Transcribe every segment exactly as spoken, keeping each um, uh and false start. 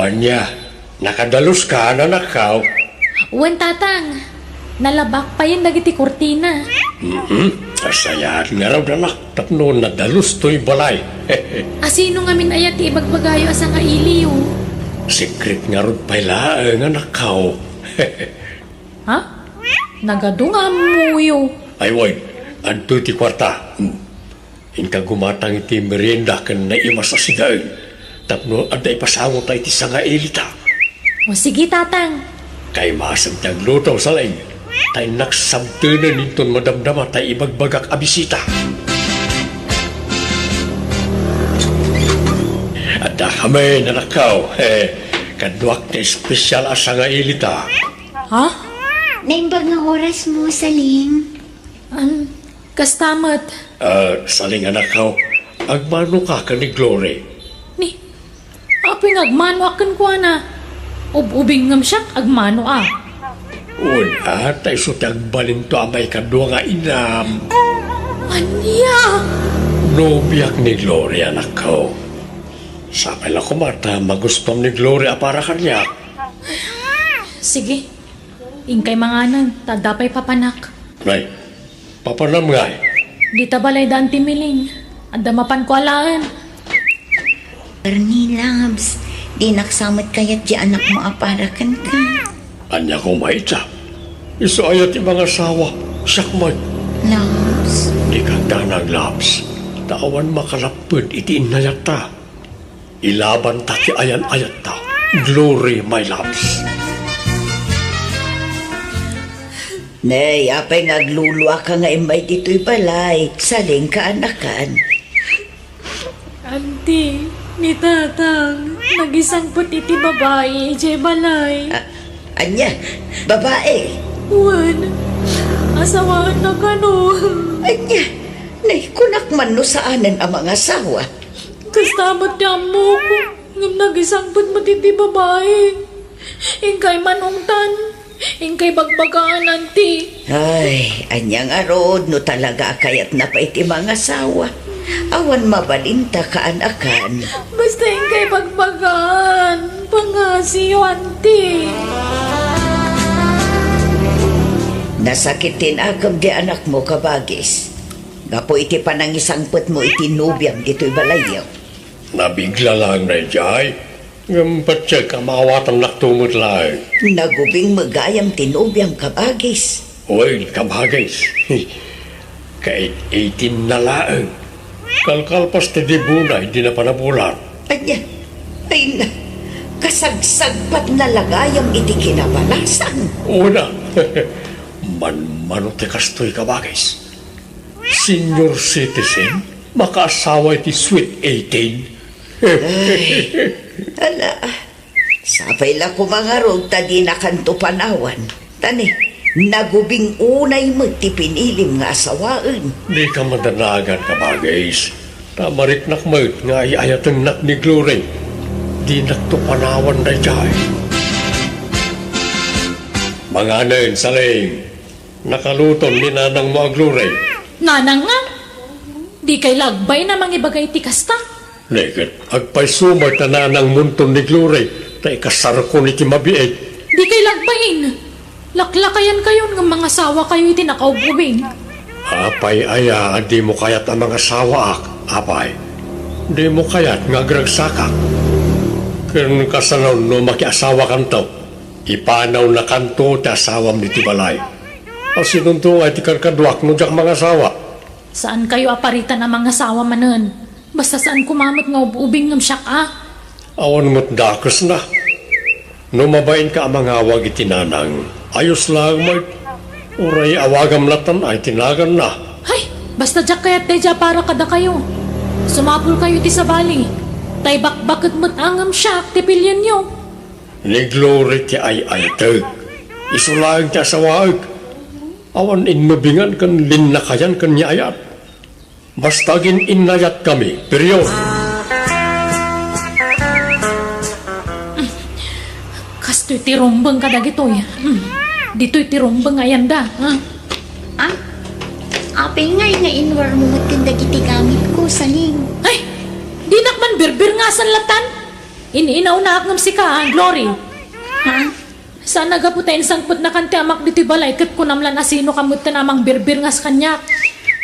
Ania, nakadaluska, anakko? Wen, Tatang. Nalabak payen dagiti kurtina. Mhm. Nasayaat ngarud, anak, tapno nadalus toy balay. Asino ngamin aya ti ibagbagayo a sangailiyo? Secret ngarud pay laeng, anakko. Ha? Nagadu nga ammoyo. Ay, wen, adtoy ti kuarta. Hmm. Inka gumatang iti merienda ken naimas a sidaen tapno adda ipasangota iti sangailita. O, sige, Tatang. Kaimasem ti agluto, Saleng, ta innak sabtenen inton madamdama ta ibagbagak a bisita. Adda kami, anakko. Kaduak ti espesyal a sangailita. Ha? Naimbag nga orasmo, Saleng. An, kasta met. Ah, Saleng, anakko, agmanoka ken ni Glory? Ni, apay nga agmanoak kenkuana? Ub-ubing ngem siak, agmano a. Wen, ta isu ti agbalinto a maikadua nga inam. Ania? Nobiak ni Glory, anakko. Sapay la koma ta magustuam ni Glory a para kaniak. Sige. Inkay manganen, ta adda pay papanak. Nay, papanam ngay? Dita balay da Auntie Miling. Adda mapanko alaen. Ernie, loves, dinak sa met kayat ti anakmo a para kenka. Ania koma ita? Isu aya ti mangasawa, siak met. Loves? Dika agdanag, loves. Ta awan makalapped iti innayatta. Ilabanta ti ayan-ayatta. Glory, my loves. Nay, apay nga agluluaka nga immay ditoy balay? Saleng, kaanakan. Auntie, ni Tatang, nagisangpet iti babai idiay balay. A-, ania? Babai? Wen, asawaenna kano. Ania? Nay, kunak man no saanen a mangasawa. Kasta met ti ammok, ngem nagisangpet met iti babai. Inkay manungtan, inkay bagbagaan, Auntie. Ay, ania ngarud no talaga a kayatna pay ti mangasawa? Awan mabalinta, kaanakan. Basta inkay bagbagaan, pangngasiyo, Auntie. Nasakit ti nakem ti anakmo, kabagis. Gapu iti panangisangpetmo iti nobiam ditoy balayyo. Nabigla laeng daydiay, ngem patiek a maawatannakto met laeng. Nagubing met gayam ti nobiam, kabagis. Wen, kabagis. Kait-itinna laeng. Kalkalpas ti dibuna idi napanabulan. Ania? Ay na, kasagsagpatna la gayam iti kinabalasan. Una, manmano ti kastoy, kabagis. Senior citizen, makaasawa iti sweet eighteen. Ay, ala, sapay la koma ngarud ta dinakanto panawan. Ta ni, nagubing unay met ti pinilim nga asawaen. Dika madanagan, kabagis. Ta mariknak met nga ay-ayatennak ni Glory. Dinakto panawan daydiay. Manganen, Saleng. Nakaluton ni nanangmo a Glory. Nanang nga? Dikay la agbain a mangibaga iti kasta? Neket, agpayso met a nanangmonton ni Glory, ta ikasarkon iti mabiit. Dikay la agbain. Laklakayankayon ngem mangasawakayo iti nakaub-ubing. Apay aya a dimo kayat a mangasawaak, apay? Dimo kayat nga agragsakak? Ken kasano no makiasawakanto? Ipanawnakanto ti asawam ditoy balay. Asinonto nga iti karkaduak no diak mangasawa? Saankayo a paritan a mangasawa manen. Basta saan koma met nga ub-ubing ngem siak a. Awan met dakesna. No mabainka a mangawag iti nanang, ayos laeng met. Uray awagam latan ay ti naganna. Hay, basta diak kayat daydiay a para kadakayo. Sumapulkayo iti sabali. Ta ibakbaket met a ngem siak ti pilienyo. Ni Glory ti ay-ayatek. Isu laeng ti asawaek. Awan innubingan ken linnakayan ken ni ayat. Basta agin-innayatkami, period. Kastoy ti rumbeng kadagitoy. Hmm. Ditoy ti rumbeng nga ayanda, ha? Ah? Apay ngay nga inwarmo met ken dagiti gamitko, Saleng? Ay! Dinak man birbirngasan latan? In-, inaunaak ngem sika, ah, Glory. Ha? Saan a gapu ta insangpetnakan ti amak ditoy balay ket kunam lan a sinoka metten a mangbirbir nga kaniak.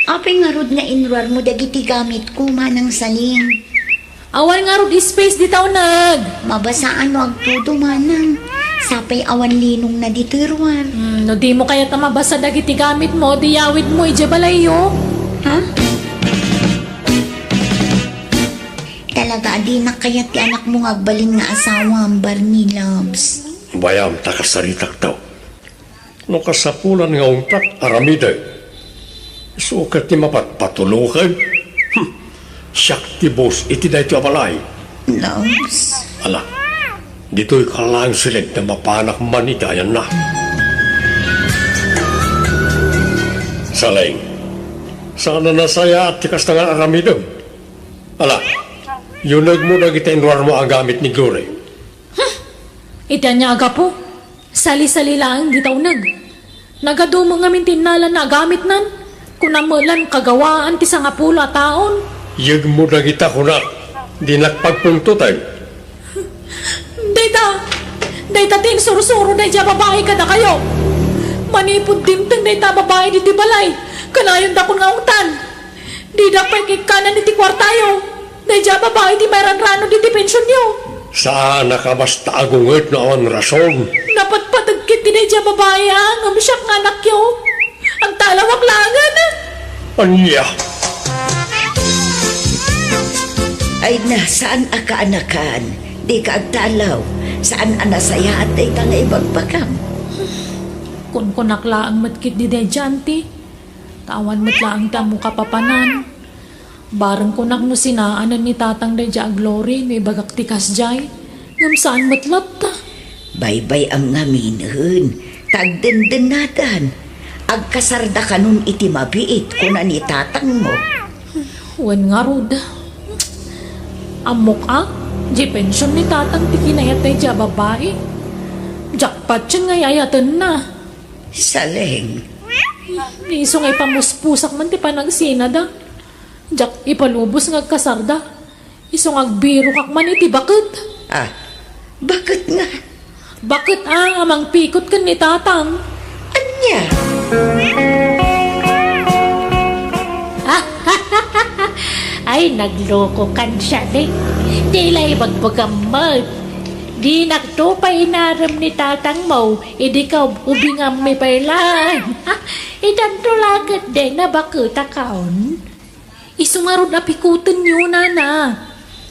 Apay ngarud nga inruarmo dagiti gamitko, Manang Saling? Awan ngarud space dita uneg. Mabasaan no agtudo, Manang. Sapay awan linongna ditoy ruar. Hmm, no dimo kayat a mabasa dagiti gamitmo, di yawidmo idiay balayyo. Ha? Talaga a dinak kayat ti anakmo nga agbalin nga asawam, Barney Loves. Bayam ta kasaritakto. No kasapulan nga untak, aramidek. Isu ket ti mapatpatuloken. Hmm. Siak ti boss iti daytoy a balay. Loves. Ala, ditoy ka laeng siled ta mapanak man iti ayanna. Saleng, saan a nasayaat ti kasta nga aramidem. Ala, yunegmo dagiti inruarmo a gamit ni Glory. Huh! Iti ania a gapu, sali-sali laeng dita uneg. Nagadumo ngamin ti innalana a gamitnan. Kunam met lan kagawaan ti sangapulo a taon. Yegmo dagita kunak, dinak pagpungtoten. Dayta, dayta ti insursuro daydiay a babai kadakayo. Manipud dimteng dayta a babai ditoy balay, kanayondakon nga ungtan. Didak pay kikkanan iti kuartayo. Daydiay a babai ti mairanranod iti pensionyo. Saan a kabasta agunget no awan rason. Napatpateg ketdi daydiay a babai a ngem siak nga anakyo. Agtalawak laengen. Ania? Ay na, saan a kaanakan? Dika agtalaw. Saan a nasayaat dayta nga ibagbagam? Kunkunak laeng met ketdi daydiay, auntie. Ta awan met laeng ti ammo kapapanan. Bareng kunak no sinaanen ni tatang daydiay a Glory no ibagak ti kasdiay, ngem saan met latta. Baybay-am ngaminen, ta agdendennadan. Agkasardakanon iti mabiit, kuna ni tatangmo. Wen ngarud. Ammok a, di pension ni tatang ti kinayat daydiay a babai. Diak patien nga ay-ayatenna. Saleng. Isu nga ipamuspusak man ti panagsinada. Diak ipalubos nga agkasarda. Isu nga agbirokak man iti baket. Ah, baket nga? Baket a, a mangpikot ken ni tatang. Ania? Ay, naglokokan siak, eh. Di la ibagbagam met. Dinakto pay inarem ni tatangmo, idi kaub-ubingammi pay laeng. Itanto la ketdi, nabaketakon. Isu ngarud a pikotenyo, nana.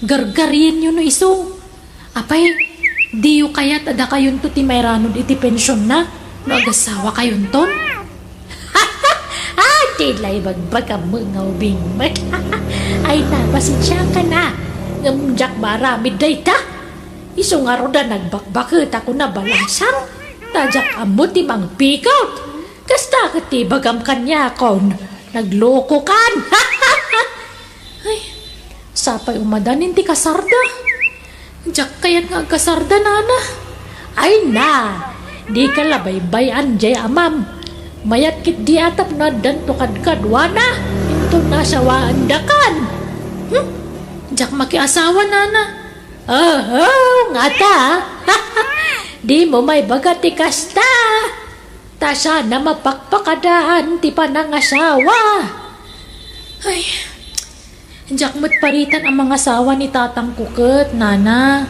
Gargarienyo no isu. Apay, diyo kayat a dakayonto ti mairanod iti pensionna no agasawakayonton? Ah, di la ibagbagam nga ubing met. Ay, napasensiakan a. Ngem diak maaramid dayta. Isu ngarud a nagbakbaket a kuna balasang, ta diak ammo ti mangpikot. Kasta ket ti ibagam kaniakon, naglokokan. Ay, sapay umadan ti kasarda. Diak kayat nga agkasarda, nana. Ay na, dika la baybay-an diay amam. Mayat ketdi a tapno addanto kadkaduana, inton naasawaandakan. Hmm? Diak makiasawa, nana. Oho, ngata. Dimo maibaga ti kasta. Ta saan a mapakpakadaan ti panangasawa. Ay, diak met paritan a mangasawa ni tatangko ket, nana.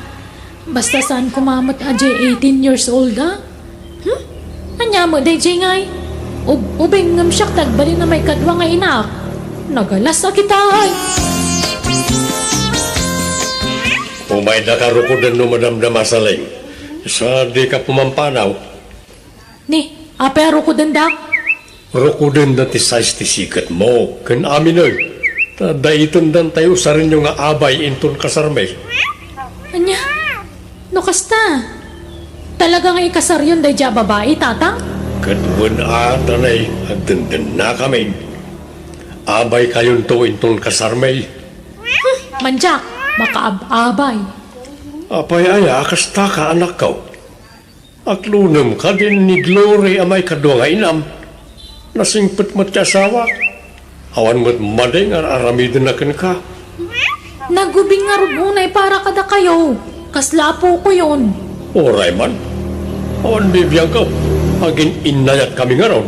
Basta saan koma met a diay eighteen years old, a? Hmm? Ania met daydiay ngay? Ub-, ubing ngem siak ti agbalin a maikadua nga inaak. Nagalas a kita, ay. Umaydaka rukoden no madamdama, Saleng. Sa dika pumampanaw. Ni, apay a rukodendak? Rukodenda ti size ti siketmo, ken aminen. Ta daytendantayo usarenyo nga abay inton kasarmi. Ania? No kasta, talaga nga ikasaryon daydiay a babai, tatang? Ket wen a, tanay, agdendennakamin. Abaykayonto inton kasarmi. Hmm, mandiak, makaab-abay. Apay aya a kastaka, anakko? Aklonem kadi ni Glory a maikadua nga inam. Nasingpet met ti asawak. Awan met madi nga ar-aramidenna kenka. Nagubing ngarud unay para kadakayo. Kasla apokoyon. Uray man. Awan bibiangko. Agin-innayatkami ngarud.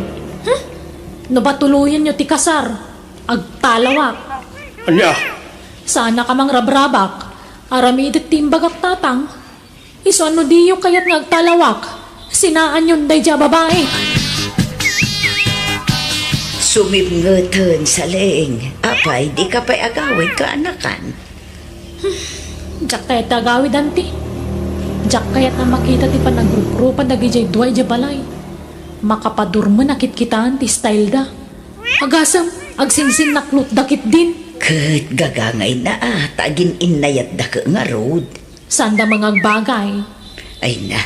No batuloyenyo ti kasar, agtalawak. Ania? Saannak a mangrabrabak. Aramidek ti imbagak, Tatang. Isu a no diyo kayat nga agtalawak, sinaanyon daydiay a babai. Sumipngeten, Saleng. Apay, dika pay agawid kaanakan? Diak kayat ti agawid, Auntie. Diak kayat a makita ti panagrukrupad dagidiay dua idiay balay. Makapadurmen a kitkitaan ti style da. Agasem, agsinsinnaklotda ketdin. Ket gagangayna a, ta agin-innayatda ket ngarud. Saanda mangagbagay. Ay na,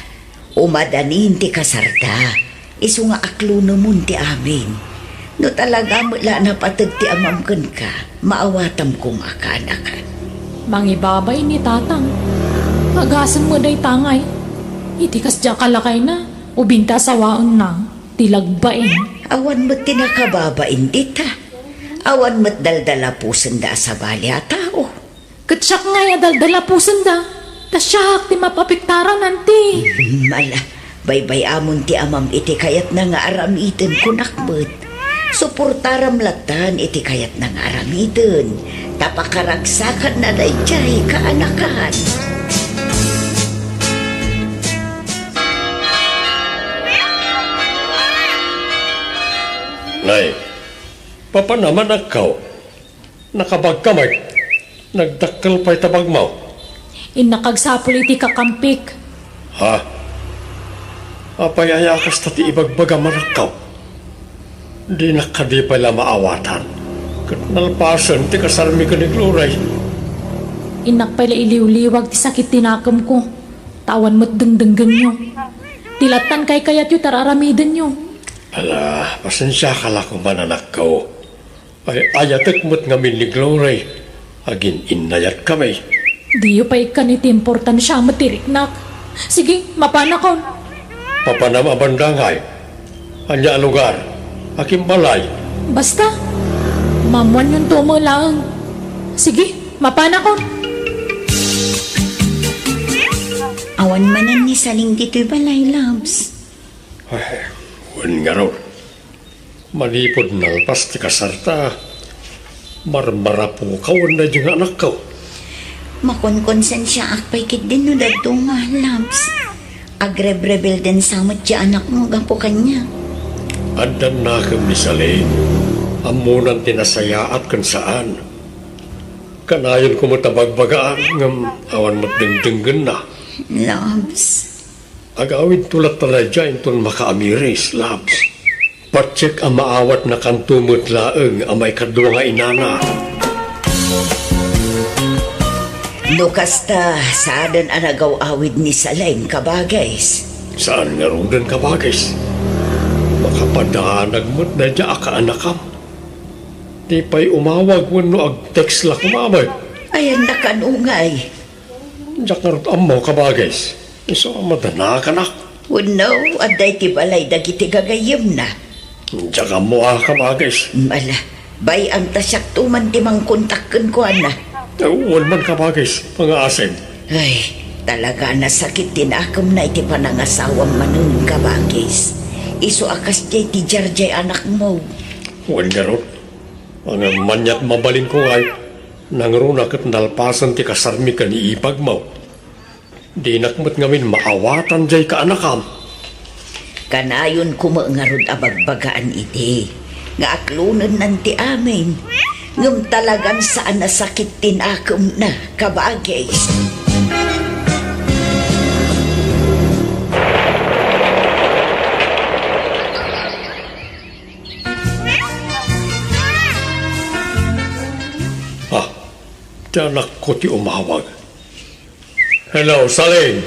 umadanin ti kasarda. Isu nga aklonemon ti amin. No talaga met la a napateg ti amam kenka, maawatam koma a kaanakan. Mangibabain ni Tatang. Agasem met dayta ngay. Iti kasdiay a lakayna, ubing ta asawaenna ti lagbain. Awan met ti nakababain dita. Awan met daldalapusenda a sabali a tao. Ket siak ngay a daldalapusenda, ta siak ti mapapiktaran, Auntie. Mala, baybay-amon ti amam iti kayatna nga aramiden, kunak met. Suportaram lattan iti kayatna nga aramiden, ta pakaragsakanna daydiay kaanakan. Nay, papanam, anakko. Nakabagka met. Nagdakkel pay ta bagmo. Innak agsapul iti kakampik. Ha? Apay aya kasta ti ibagbagam, anakko? Dinak kadi pay la maawatan. Ket nalpasen ti kasarmi ken ni Glory. Innak pay la iliwliwag ti sakit ti nakemko. Ta awan met dengdenggenyo. Ti lattan kaykayatyo ti ar-aramidenyo. Ala, pasensiaka la koman, anakko. Ay, ayatek met ngamin ni Glory. Agin-innayatkami. Diyo pay ikkan iti importansia met ti riknak. Sige, mapanakon. Papanam a banda ngay? Ania a lugar? Akin balay? Basta, maammoanyonto met laeng. Sige, mapanakon. Awan manen ni Saleng ditoy balay, Labs. Ay, wen ngarud. Manipud nalpas ti kasarta, marmarapoka wen daydi nga anakko. Makonkonsensiaak pay ketdin no dadduma, Labs. Agrebrebeldensa met ti anakmo gapu kaniak. Addan nakem ni Saleng. Ammonan ti nasayaat ken saan. Kanayonko met a bagbagaan, ngem awan met dengdenggenna. Labs. Agawidto latta daydiay inton makaamiris, Labs. Patiek a maawatnakanto met laeng a maikadua nga inana. No kasta, saanen a nagaw-awid ni Saleng, kabagis. Saan ngaruden, kabagis? Makapadanag met daydiay a kaanakam. Di pay umawag wenno ag-text la koma met. Ayanna kano ngay? Diak ngarud ammo, kabagis. Isu a madanakanak. Wenno, adda iti balay dagiti gagayyemna. Diak ammo a, kabagis. Ala, bay-am ta siakto man ti mangkontak kenkuana. Wen man, kabagis, pangngaasim. Ay, talaga a nasakit ti nakemna iti panangasawam manen, kabagis. Isu a kasdiay ti diardiay anakmo. Wen ngarud, ngem ania ti mabalinko ngay, nangruna ket nalpasen ti kasarmi ken ni ipagmo. Dinak met ngamin maawatan diay kaanakam. Kanayonko met ngarud a bagbagaan idi nga aklonennan ti amin, ngem talagan saan a sakit ti nakemna, kabagis. Ah, ti anakko ti umawag. Hello, Saleng.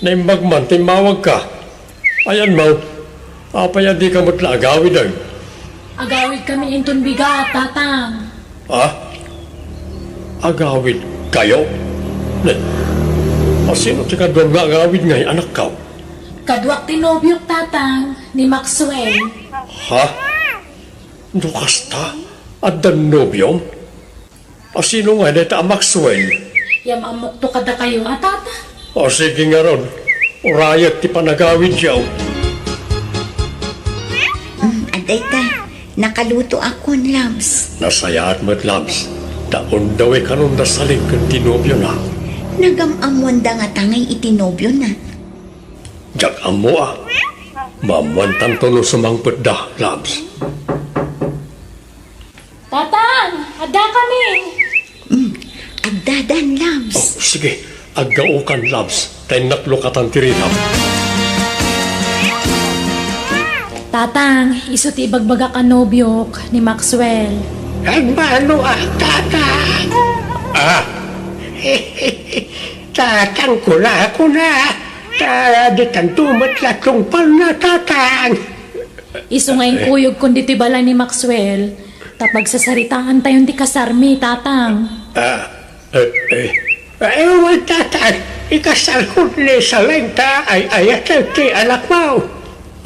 Naimbag man ta immawagka. Ayanmo, apay a dika met la agawiden? Agawidkami inton bigat, Tatang. Ha? Agawidkayo? Ne, asino ti kaduam nga agawid ngay, anakko? Kaduak ti nobiok, Tatang, ni Maxwell. Ha? No kasta, addan nobiom? Asino ngay dayta a Maxwell? Yam-ammokto kadakayo a, Tata. O sige ngarud, urayek ti panagawidyo. Mm, adda ita, nakalutoakon, Labs. Nasayaat met, Labs. Ta undawi kanon da Saling ken ti nobiona. Nagam-ammoanda ngata ngay iti nobiona? Diak ammo a. Maammoantanto no sumangpetda, Labs. Tatang, adda kami. Mm, addadan, Labs. Oh, sige. Aggaokan, Labs. Ta innak lukatan ti rirab. Tatang, isu ti ibagbagak a nobiok ni Maxwell. Agbalo a, Tatang. Ah. Tatang, kuna, kuna. Ta, ditanto met la tungpalna, Tatang. Isu nga inkuyogkon ditoy balay ni Maxwell, ta pagsasaritaantayon ti kasarmi, Tatang. Ah, eh, eh. Ay, wen, Tatang, ikasarkon ni Saleng ta ay-ayatek ti anakmo.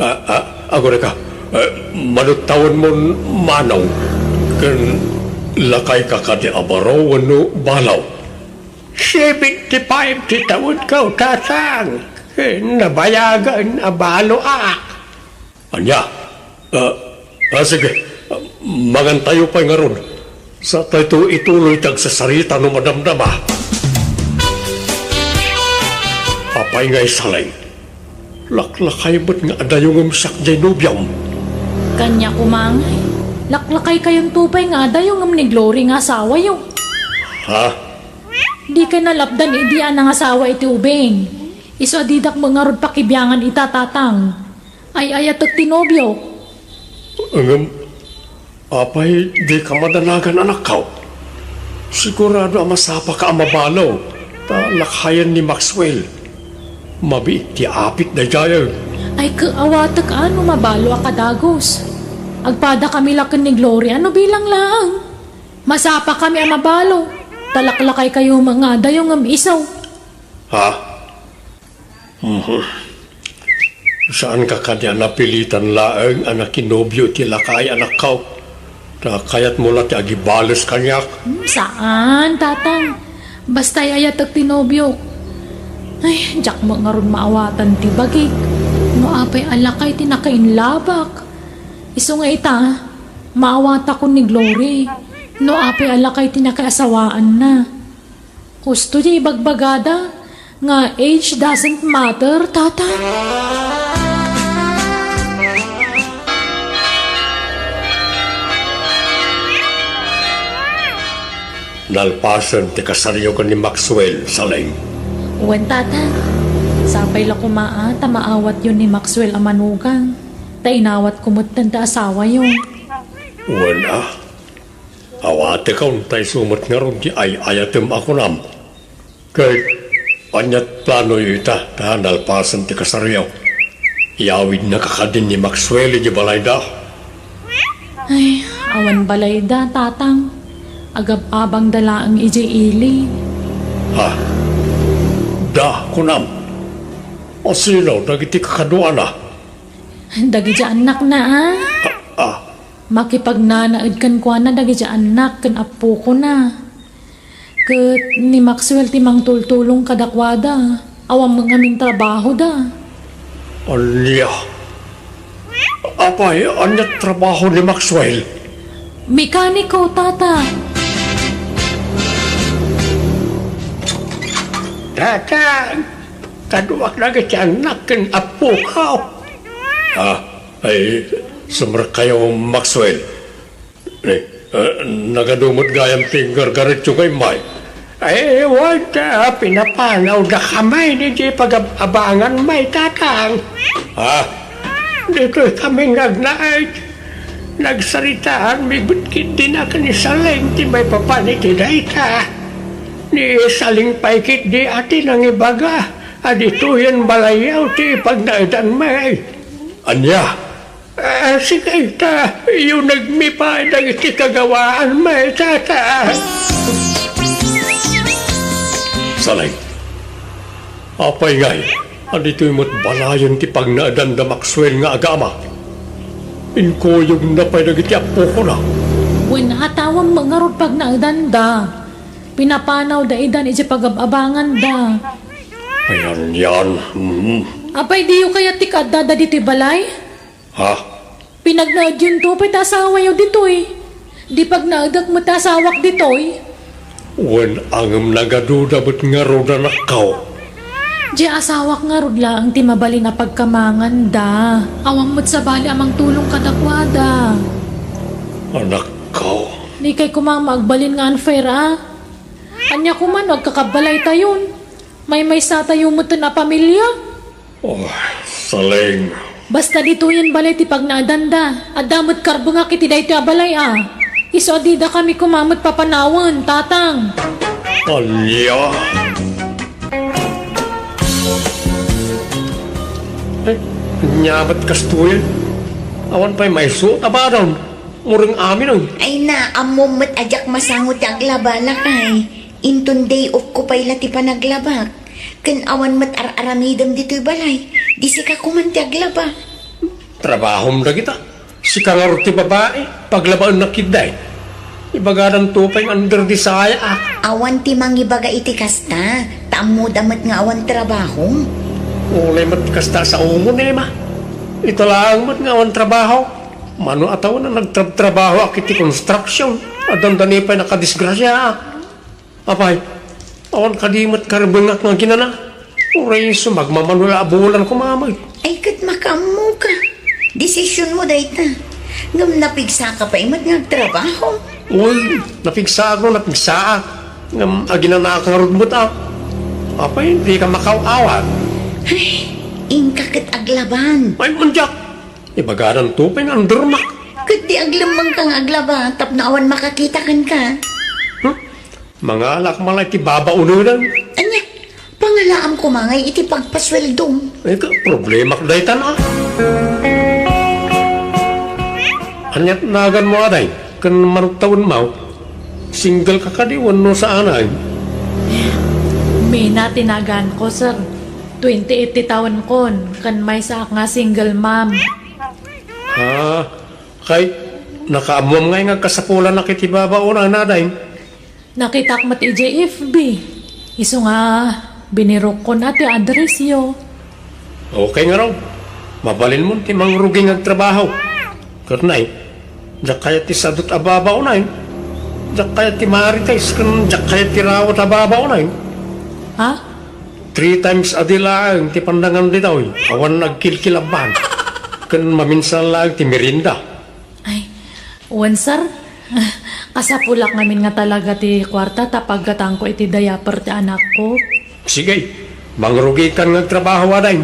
Ah, ah, agurayka, eh, manuttawenmon manong ken lakayka kadi a baro wenno balo. Seventy-five ti tawenko, Tatang, ken nabayagen a baloak. Ania? Ah, ah, sige. Ah, mangantayo pay ngarud. Satayto ituloy ti agsasarita no madamdama. Apay ngay, Saleng? Laklakay met nga adayongem siak diay nobiom. Kaniak koma ngay, laklakaykayonto pay nga adayongem ni Glory nga asawayo. Ha? Dikay nalapdan idi a nangasawa iti ubing. Isu a didak met ngarud pakibiangan ita, Tatang. Ay-ayatek ti nobiok. Ngem, apay dika madanagan, anakko? Sigurado a masapaka a mabalo, ta lakayen ni Maxwell. Mabiit ti apit daydiay. Ay, ket awatek a no mabalo a kadagus. Agpadakami la ken ni Gloria no bilang laeng. Masapakami a mabalo, ta laklakaykayo met nga adayongem isu. Ha? Mhm. Saanka kadi a napilitan laeng a nakinobio iti lakay, anakko? Ta kayatmo la ti agibales kaniak? Hmm, saan, Tatang. Basta ay-ayatek ti nobiok. Ay, diak met ngarud maawatan ti bagik. No apay a lakay ti nakainlabak. Isu nga ita, maawatakon ni Glory. No apay a lakay ti nakaasawaanna. Kusto ti ibagbagada nga age doesn't matter, Tata. Nalpasen ti kasaryo ken ni Maxwell, Saleng. Wen, Tata. Sapay la koma a ta maawatyo ni Maxwell a manugang. Ta inawatko metten ti asawayo. Wen a. Awatekon ta isu met ngarud ti ay-ayatem a kunam. Ket ania ti planoyo ita ta nalpasen ti kasaryo? Iyawidnaka kadin ni Maxwell idiay balayda? Ay, awan balayda, Tatang. Agab-abangda laeng idiay ili. Ha? Da, kunam? Asino dagiti kakaduana? Dagiti annakna, a? Ah, ah. Makipagnanaed kenkuana dagiti annak ken appokona. Ket ni Maxwell ti mangtultulong kadakuada. Awan met ngamin trabahoda. Ania? Apay, ania ti trabaho ni Maxwell? Mekaniko, Tata. Tata, kaduak dagiti annak ken appoko. Ah, ay, sumrekkayo, Maxwell. Eh, eh, nagadu met gayam ti gargaretyo nga immay. Ay, wen ta, pinapanawdakami idiay pagab-abanganmi, Tatang. Ha? Ditoykami nga agnaed. Nagsaritaanmi met ketdi a ni Saleng ti maipapan iti dayta. Ni Saleng pay ketdi a ti nangibaga a ditoyen balayyo ti pagnaedanmi. Ania? Ah, sige, ta, yunegmi pay dagiti kagawaanmi, Tata. Saleng. Apay ngay, a ditoy met balayen ti pagnaedan da Maxwell nga agama? Inkuyogna pay dagiti appokona. Wen, a, awan met ngarud pagnaedanda. Pinapanawda idan idiay pagab-abanganda. Ayan, yan. Hmm. Apay, diyo kayat ti kaaddada ditoy balay? Ha? Pinagnaedyonto pay ti asawayo ditoy. Di pagnaedek met ti asawak ditoy. Wen, ngem nagaduda met ngarud, anakko. Diay asawak ngarud laeng ti mabalin a pagkamanganda. Awan met sabali a mangtulong kadakuada. Anakko. Dikay koma agbalin nga unfair, a? Ania koma no agkakabbalaytayon? Maymaysatayo meten a pamilia? Oh, Saleng. Basta ditoyen balay ti pagnaedanda. Adda met karbengak iti daytoy a balay a. Isu a didakami koma met papanawen, Tatang. Ania? Eh, ania met kastoyen? Awan pay maisut a badon. Mureng amin, oy. Ay na, ammom met a diak masango ti aglaba, lakay. Inton day off ko pay la ti panaglabak. Ken awan met ar-aramidem ditoy balay. Di sika koman ti aglaba. Trabahom dagita. Sika ngarud ti babai, paglabaennak ketdi. Ibagadanto pay nga under di saya, a. Awan ti mangibaga iti kasta, ta ammoda met nga awan trabahom. Unay met kasta a saomon, Emma. Ita laeng met nga awan trabaho. Mano a tawen a nagtrabtrabahoak iti construction. Dandani pay nakadisgrasiaak. Apay, awan kadi met karbengak nga aginana? Uray isu magmamano la a bulan koma met. Ay, ket makaammoka. Desisionmo dayta. Ngem napigsaka pay met nga agtrabaho. Uy, napigsaak no napigsaak. Ngem aginanaak ngarud met, a. Apay, dika makaaw-awat. Ay, inka ket aglaban. Ay, mandiak. Ibagadanto pay nga undermak. Ket di aglemmengka nga aglaba tapno awan makakita kenka. Hmm? Mangalak malay ti babaonenan. Ania, pangalaam koma ngay iti pagpasueldom. Ay, ka, problemak daytan, a. Aniat naganmo, aday, ken manuktawen maw? Single ka kadi wenno saanen? Mina ti naganko, sir. Twenty-eight ti tawenkon, ken maysaak nga single mom. Ah, kay, nakaammoam ngay nga agkasapulanak iti babaonan, aday? Nakitak met idiay F B. Isu nga, binirukkon a ti addressyo. Okay ngarud. Mabalinmon ti mangrugi nga agtrabaho. Ket nay, diak kayat ti sadut a babaonen. Diak kayat ti marites ken diak kayat ti rawat a babaonen. Ha? Three times a day laeng ti pandangan ditoy. Awan agkilkilabban. Ken maminsan laeng ti merienda. Ay, wen, sir. Kasapulak ngamin nga talaga ti kuarta ta paggatangko iti diaper ti anakko. Sige, mangrugikan nga agtrabaho, aday.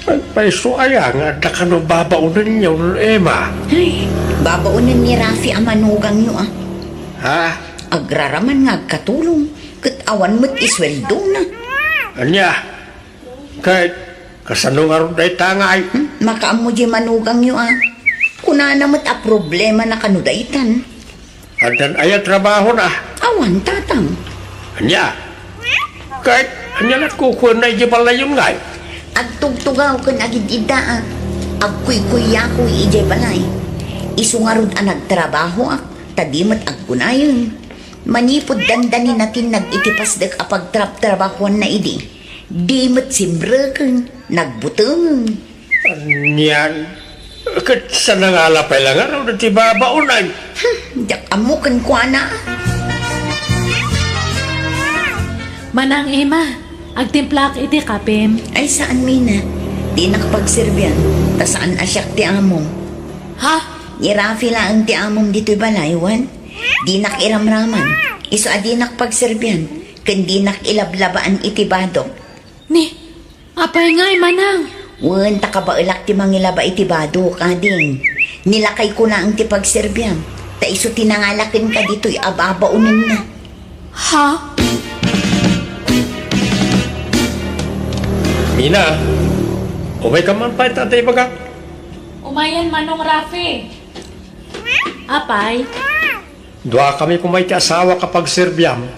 Ay, payso aya nga adda kano babaonenyo, Emma? Ay, babaonen ni Rafi a manugangyo, a. Ha? Agraraman nga agkatulong, ket awan met isueldona. Ania? Ket, kasano ngarud dayta ngay? Hmm? Makaammo diay manugangyo, a. Kunana met a problemana kano daytan. Addan aya trabahona? Awan, tatang. Ania? Ket, ania lat kukuenna idiay balayyon ngay? Agtugtugaw ken agid-iddaak. Agkuykuyakoy idiay balay. Isu ngarud a nagtrabahoak, ta di met agkunayon. Manipud dandani natinnag iti pasdek a pagtrabtrabahoanna idi. Di met simreken, nagbutengeng. Anian? Ket sanangala pay la ngarud ti babaonen. Hmm, diak ammo kenkuana. Manang Emma, agtimplaak iti kapem. Ay, saan, Mina. Dinak pagserbian, ta saan a siak ti amom. Ha? Ni Rafi laeng ti amom ditoy balay, wen? Dinak iramraman. Isu a dinak pagserbian, ken dinak ilablabaan iti badok. Ni, apay ngay, manang? Wen, ta kabaelak ti mangilaba iti badok, ading. Ni lakay kunaeng ti pagserbiam, ta isu ti nangala kenka ditoy a babaonenna. Ha? Mina, umayka man pay ta adda ibagak. Umayen, Manong Rafi. Apay? Duakami koma iti asawak a pagserbiam,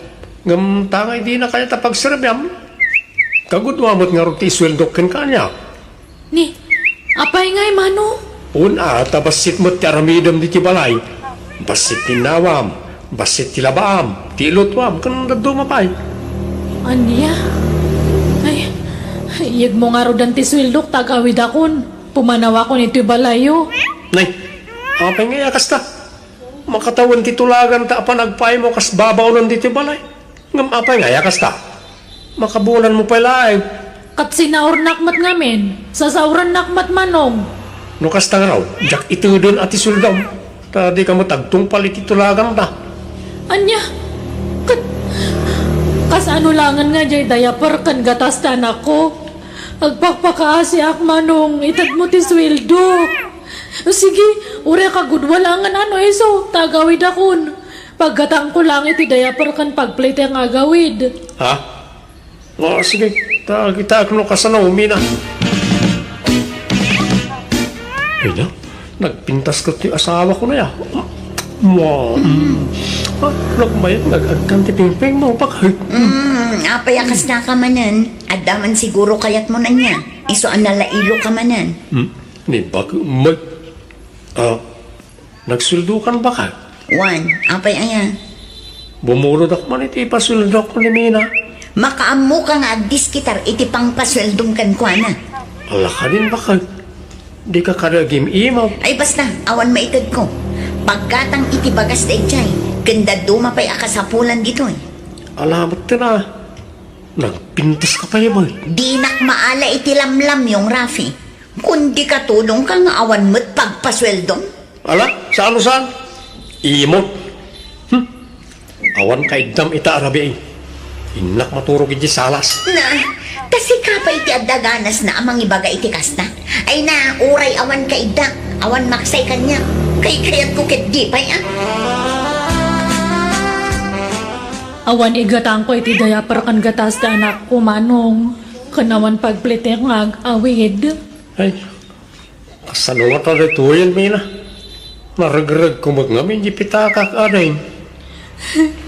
ngem ta ngay dina kayat a pagserbiam, kagudua met ngarud ti isueldok kenka, ania? Ni, apay ngay, Manong? Wen a, ta bassit met ti aramidem ditoy balay. Bassit ti innawam, bassit ti labaam, ti ilutoam, ken dadduma pay. Ania? Ay, iyegmo ngaruden ti sueldok ta agawidakon. Pumanawakon iti balayyo. Nay, apay nga iya kasta? Makatawen ti tulaganta a panagpaaymo kas babaonen ditoy balay. Ngem apay nga iya kasta? Makabulanmo pay laeng. Ket sinaornak met ngamin. Sasaorannak met, Manong. No kasta ngarud, diak iteden a ti sueldom. Ta dika met agtungpal iti tulaganta. Ania? Ket kasano laengen nga diay diaper ken gatas ti anakko? Agpakpakaasiak, Manong, itedmo ti sueldok. Sige, uray kagudua laengen a no isu, ta agawidakon. Paggatangko laeng iti diaper ken pagplitek nga agawid. Ha? O, sige, ta kitaek no kasano, Mina. Ay na, nagpintas ket ti asawako na ya. Mua, mm. Ah, nagmayat nga agkan ti pingping mo, bakit? Mm, apay a kasta ka manen? Adda man siguro kayatmo ania. Isu a nalailo ka manen. Hmm? Ni bakit, may, ah, nagsueldokan bakit? Wen, apay aya? Bumulodak man iti ipasueldok ni Mina. Makaammoka nga agdiskitar iti pangpasueldom kenkuana. Ala kadin bakit? Dika kadi agim-imaw. Ay basta, awan maitedko. Paggatang iti bagas daydiay, ken dadduma pay a kasapulan ditoy. Ala met ti na. Nagpintas ka pay met. Dinak maala iti lamlamyong, Rafi. Kundi katulong ka nga awan met pagpasueldom. Ala, saan no saan? Imot. Hmm. Awan kaiddam ita a rabii. Innak maturog iti salas. Na, ta sika pay ti adda ganasna a mangibaga iti kasta. Ay na, uray awan kaiddak, awan maksay kaniak. Kaykayatko ket di pay a. Awan igatangko iti diaper ken gatas ti anakko, Manong. Ken awan pagplitek nga ag-awid. Ay, kasano ngata daytoyen, Mina? Naregregko met ngamin di pitakak, ading.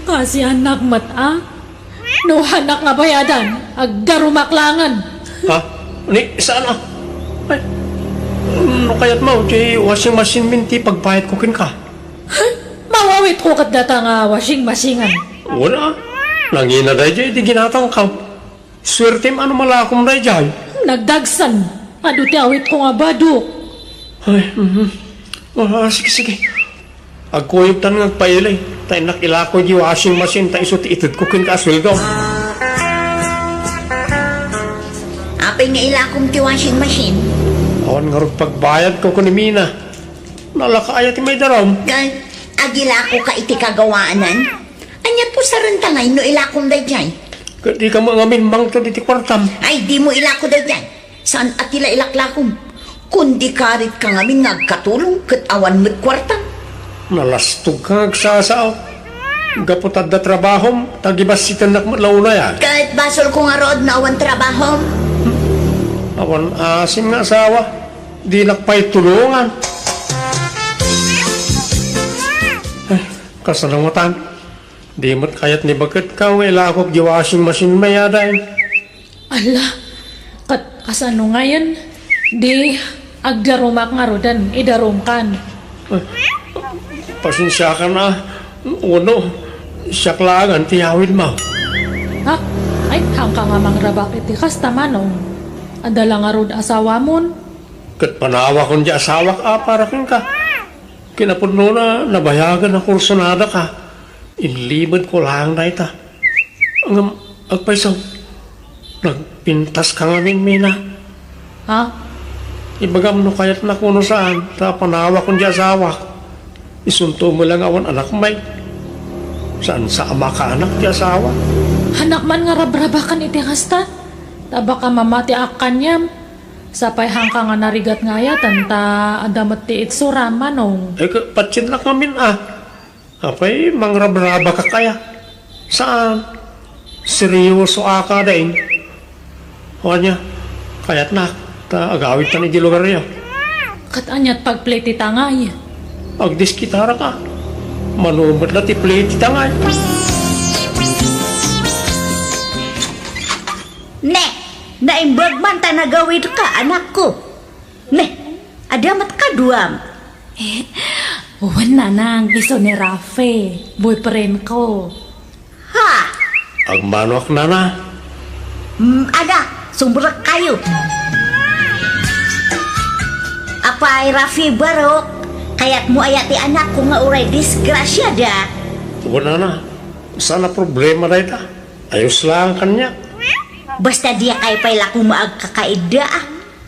Kasiannak met, a? No hanak nga bayadan, agdarumak laengen. Ha? Ni, saan, a? Ay, no kayatmo, ti washing machine min ti pagbayadko kenka. Mawawitko ket data nga washing machine-an. Wala. Nangina daydiay ti ginatangko. Suertem a no malakom daydiay. Nagdagsen. Adu ti awitko nga badok. Ay, mhm. Ah, sige, sige. Agkuyogtan nga agpaili. Ta innak ilako di washing machine ta isu ti itedko kenka a sueldo. Apay nga ilakom ti washing machine? Awan ngarud pagbayadko ken ni Mina. Nalaka aya ti maidarum? Ket agilakoka iti kagawaanan? Ania pusarenta ngay no ilakom daydiay? Ket dika met ngamin mangted iti kuartam. Ay, dimo ilako daydiay. Saan a ti la ilaklakom? Kundi karit ka ngamin nga agkatulong ket awan met kuartam. Nalastog ka nga agsasao. Gapu ta adda trabahom, ta gibassitennak met la unay, a. Ket basolko ngarud no awan trabahom. Awan asim nga asawa. Dinak pay tulongan. Ay, kasano ngatan? Di met kayat ni baket ka nga ilakok di washing machine may adaen. Ala, ket kasano ngayen? Di agdarumak ngaruden, idarumkan. Ay, pasensiakan a. Uno, siak laengen ti awidmo. Ha? Ay, haanka nga mangrabak iti kasta, Manong. Adda la ngarud asawamon? Ket panawakon di asawak a para kenka. Kinapudnona, nabayagen a kursunadaka. Inlimedko laeng dayta. Ngem, agpayso, nagpintas ka ngamin, Mina. Ha? Ibagam no kayatnak wenno saan, ta panawakon di asawak. Isunto met la nga awan anak may. Saan sa a makaanak ti asawa? Hanak man nga rabrabakan iti kasta. Ta baka mamatiak kaniam. Sapay haanka nga narigat nga ayaten ta adda met ti itsuram, Manong. Ay, ka-, patiennak ngamin a. Apay, mangrabrabakak aya? Saan? Seryoso a ka, daing. O ania, kayatnak, ta agawidtan iti lugaryo. Ket aniat pagplay ti tangay? Agdiskitarak a. Mano met la ti play ti tangay. Ne, naimbag man ta nagawidka, anakko. Ne, adda met kaduam. Eh, wen, nanang, isu ni Rafe, boyfriend ko. Ha? Agmanoak, nana. Mm, ada, sumrek kayo. Apay, Rafi, barok, kayatmo aya ti anakko nga uray disgrasiada? Wen, nana, saan a problema dayta. Ayos lang kaniak. Basta diak pay la koma agkakaidda, a.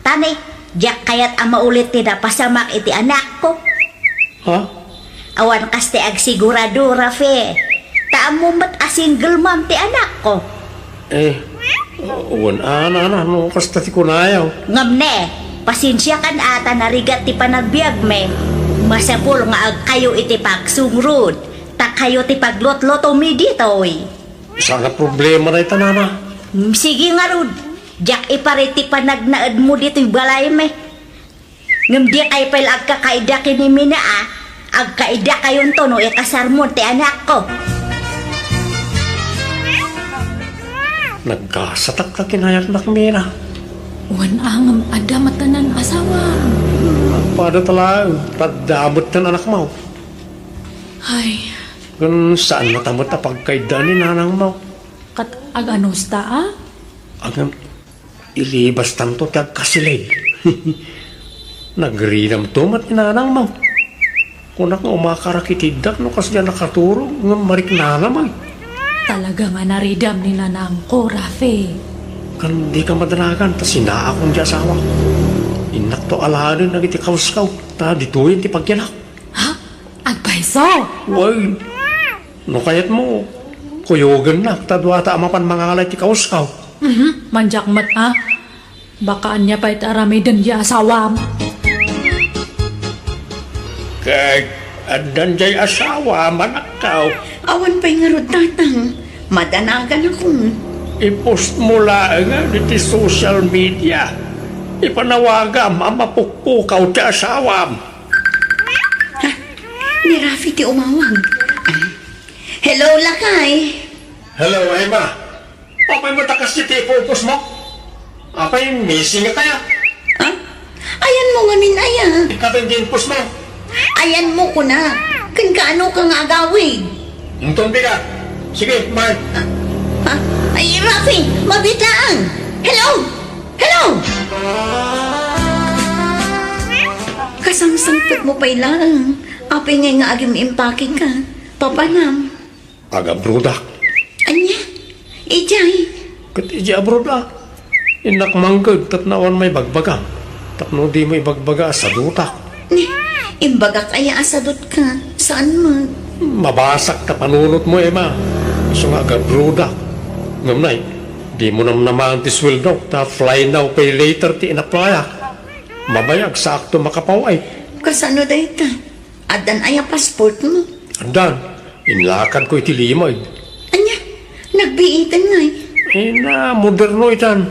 Tani, diak kayat a maulit ti napasamak iti anakko. Ha? Awan kas ti agsigurado, Rafi. Ta ammom met a single mom ti anakko. Eh, wen, a, nana, no kasta ti kunayo. Ngem ne, pasensiakan a ta narigat ti panagbiagmi. Masapul nga agkayo iti pagsungrod, ta kayo ti paglutlutomi ditoy. Saan a problema dayta, nana. Mm, sige ngarud. Diak iparit ti panagnaedmo ditoy balaymi. Ngem dikay pay la agkakaida ken ni Mina, a. Agkaidakayonto no ikasarmon ti anakko. Nagkasatak ta kinayatnak, Mina. Wen, a, ngem adda met ti naan-asawa. Nagpada ta laeng, ta adda met ti anakmo. Ay. Ken saan met a pagkaidaan ni nanangmo. Ket ag-anus ta, a? Agam, ilibastanto ti agkasileg. Nagridamto met ni nanangmo. Kunak nga umakar a kitiddak no kasdiay a nakaturog ngem mariknana met. Talaga nga naridam ni nanangko, Rafi. Ken dika madanagan ta sinaakon ti asawa. Innakto alaen dagiti kausko ta ditoyen ti pagyanak. Ha? Agpayso? Wen. No kayatmo, kuyogennak ta duata a mapan mangala iti kausko. Mhm, mandiak met, a. Baka ania pay ti aramiden ti asawam. Ket addan diay asawam, anakko. Awan pay ngarud, tatang. Madanaganakon. I-post mo laeng iti social media. Ipanawagam a mapukpukaw ti asawam. Ha? Ni Rafi ti umawag. Hello, lakay. Hello, Emma. Apay met a kasdi ti ipupos mo? Apay, missing ka kaya? Ha? Ayanmo ngamin aya? Ikaw ti impos mo. Ayanmo kuna. Ken kaano ka nga agawid? Inton bigat. Sige, bye. Ha? Ay, Rafi, mabiit laeng. Hello? Hello? Kasangsangpetmo pay laeng. Apay ngay nga agim-impake ka? Papanam. Agabroadak. Ania? Idiay? Ket idiay abroad a. Innak mangged tapno awan maibagbagam. Tapno dimo ibagbaga a sadutak. Ni, imbagak aya a sadutka? Saan met? Mabasak ta panunotmo, Emma. Isu nga agabroadak. Ngem nay, dimo namnamaen ti sueldok ta fly now, pay later ti inaplayak. Mabayag saakto makapaw-ay. Kasano dayta? Addan aya passportmo? Addan. Inlakadko iti limed. Ania? Nagbiiten ngay? Ina, moderno itan.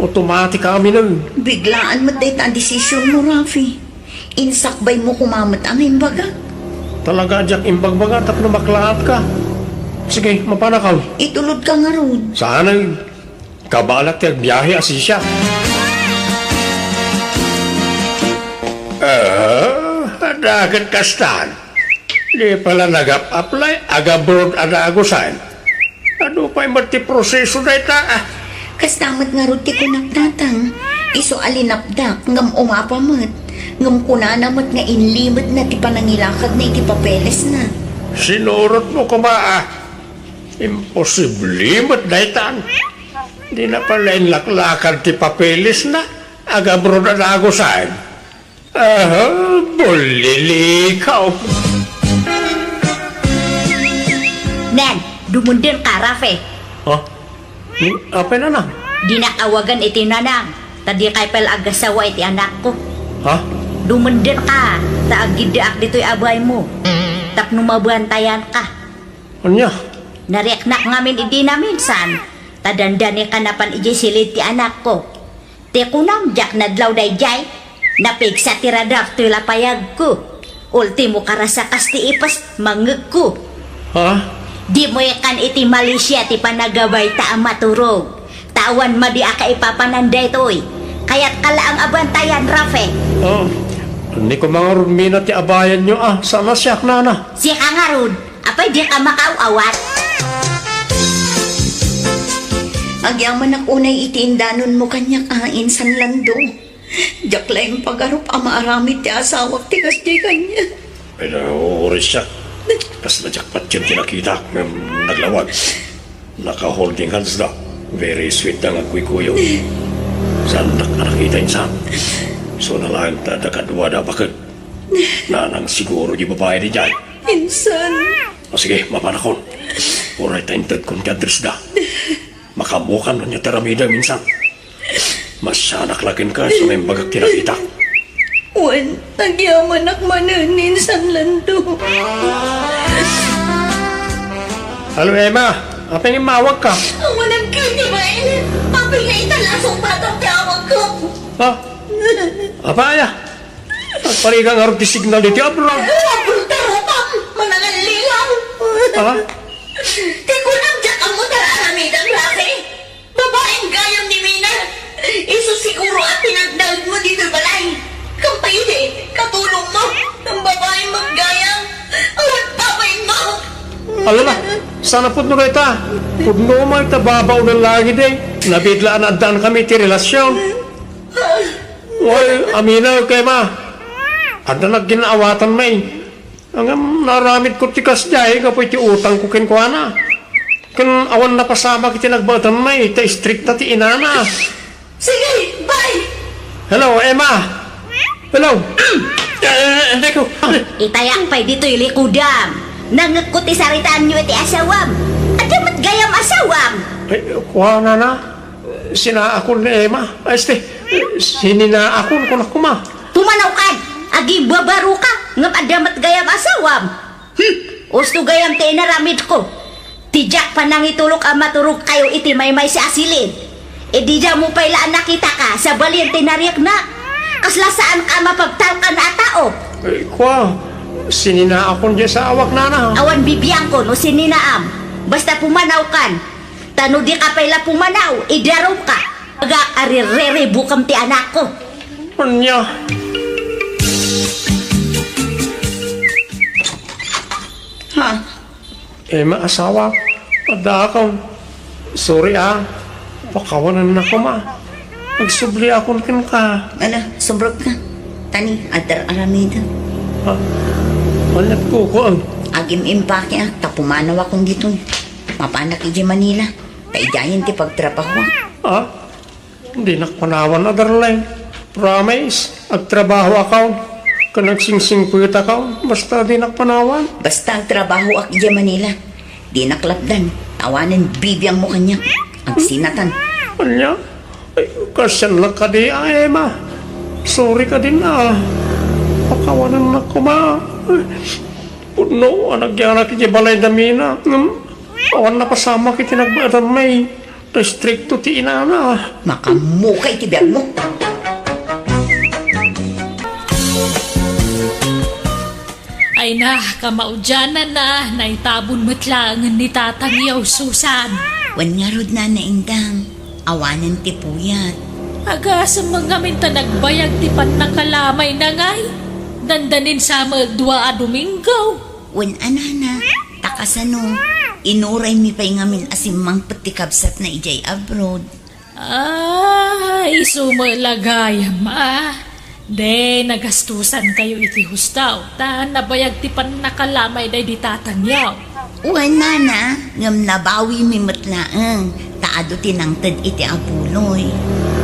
Automatic aminen. Biglaan met dayta a desisionmo, Rafi. Insakbaymo koma met a nga imbagak. Talaga a diak imbagbaga tapno maklaatka. Sige, mapanakaw. Itulodka ngarud. Saan? Kabaelak ti agbiahe a sisiak. Ah, adda ket kastan. Di pay la nagap-apply, agabroad a dagusan. Adu pay met ti proseso dayta, a. Kasta met ngarud ti kunak, tatang. Isu a linapdak, ngem umapa met. Ngem kunana met nga inlimedna ti panangilakadna iti papelesna. Sinurotmo koma, a. Imposible met daytan. Dina pay la inlaklakad ti papelesna, agabroad a dagusan. Aha, bulilikaw. Nen, dumunden ka, Rafe. Ha? Hmm, apay, nanang? Dinak awagan iti nanang, ta dikay pay la agasawa iti anakko. Ha? Dumunden ka, ta agiddaak ditoy a baymo. Tapno mabantayan ka. Ania? Nariknak ngamin idi naminsan, ta dandani ka napan idiay silid ti anakko. Ti kunam, diak nadlaw daydiay, napigsa ti radar toy lapayagko. Ultimo karasakas ti ipes, mangngegko. Ha? Dimo ikan iti Malaysia ti panagabay ta a maturog. Ta awan madi a kaipapanan daytoy. Kayatka laeng a bantayan, Rafe. Oh, ni kumangarud mina ti abayanyo, a, saan a siak, nana? Sika ngarud. Apay, dika makaaw-awat? Agyamanak unay iti indanonmo kaniak a insan Lando. Diak laeng pagarup a maaramid ti asawak ti kasdiay kaniak. Pero, Orisia, kasla diak patien ti nakitak ngem naglawag. Naka-holding hands da. Very sweet da nga agkuykuyog. Saandak a nakita insan. Isu na laeng ta adda kadua da a baket. Nanang siguro di babai diay. Insan. O sige, mapanakon. Uray ta intedkon ti address da. Makaammokan no ania ti aramidem insan. Masianak la kenka isu nga imbagak ti nakitak. Wen, agyamanak manen insan Lando. Hello, Emma. Apay nga immawagka? Awanan ka iti bael. Apay nga ita la sungbatam ti awagko. Ha? Apay aya? Agparigat ngarud ti signal iti abroad. Abroad ta rupam, manangallilaw. Ha? Ti kunam diak ammo ti aramidem, Rafi. Babaen gayam ni Mina. Isu siguro a tinagnaedmo ditoy balay. Ngem pay idi, katulongmo, ngem babaen met gayam. Awan babaenmo. Alala, saan a pudno dayta? Pudno met ta babaonen la gidi. Nabidla a naaddaan kami ti relasion. Way, aminaw kay ma. Adda nagginawatan may. Ngem naaramidko ti kasdiay gapu iti utangko kenkuana. Ken awan napasamak iti nagbaetanna ita istrikta ti inana. Sige, bye! Hello, Emma! Hello! Eh, eh, Enrico! Itayak pay ditoy likudam. Nangngegko ti saritaanyo iti asawam. Adda met gayam asawam. Ay, kuana na. Sinaakon ni Emma. Ay, este, sininaakon, kunak koma. Pumanawkan! Agibabaro ka! Ngem adda met gayam asawam! Hmm! Usto gayam ti inaramidko. Ti diak panangitulok a maturogkayo iti maymaysa a silin. Idi damo pay la a nakitaka, sabali ti nariaknak. Kasla saanka a mapagtalkan a tao. Eh, kua, sininaakon diay asawak, nana. Awan bibiangko no sininaam. Basta pumanawkan. Ta no dika pay la pumanaw, idarumka. Agak a ririribukem ti anakko. Ania? Ha? Eh, maasawa, addaakon. Sorry, ah. Pakawanennakon, ah. Agsubliakon kenka. Ala, sumrekka. Tani, adda aramidem. Ha? Ania ti kukuam? Agim-impake, ah, ta pumanawakon ditoy. Mapanak idiay Manila. Ta idiayen ti pagtrabahoak. Ha? Dinak panawan a darleng. Promise, agtrabahoakon. Ken agsingsingpetakon. Basta dinak panawan. Basta agtrabahoak idiay Manila. Dinak lapdan. Awanen bibiangmo kaniak. Agsinatan. Ania? Ay, kasdiay la kadi, a, Emma. Sorry kadin, a. Pakawanennak koma. Pudno a nagyanak idiay balay da Mina. Ngem awan napasamak iti nagbaetanmi. Ta istrikto ti inana. Makaammoka iti biagmo. Ay na, kamaudiananna, naitabon met laengen ni Tatangyo, Susan. Wen ngarud, Nana Indang, awanen ti puyat. Agasem met ngamin ta nagbayag ti pannakalamay na ngay. Dandanin sa met dua a Domingo. Wen a, Nana, ta kasano, inuraymi pay ngamin a simmangpet ti kabsatna idiay abroad. Ah, isu met la gayam, a. Di, nagastusankayo iti husto, ta nabayag ti pannakalamay daydi Tatangyo. Wen, Nana, ngem nabawimi met laeng, ta adu ti nangted iti abuloy.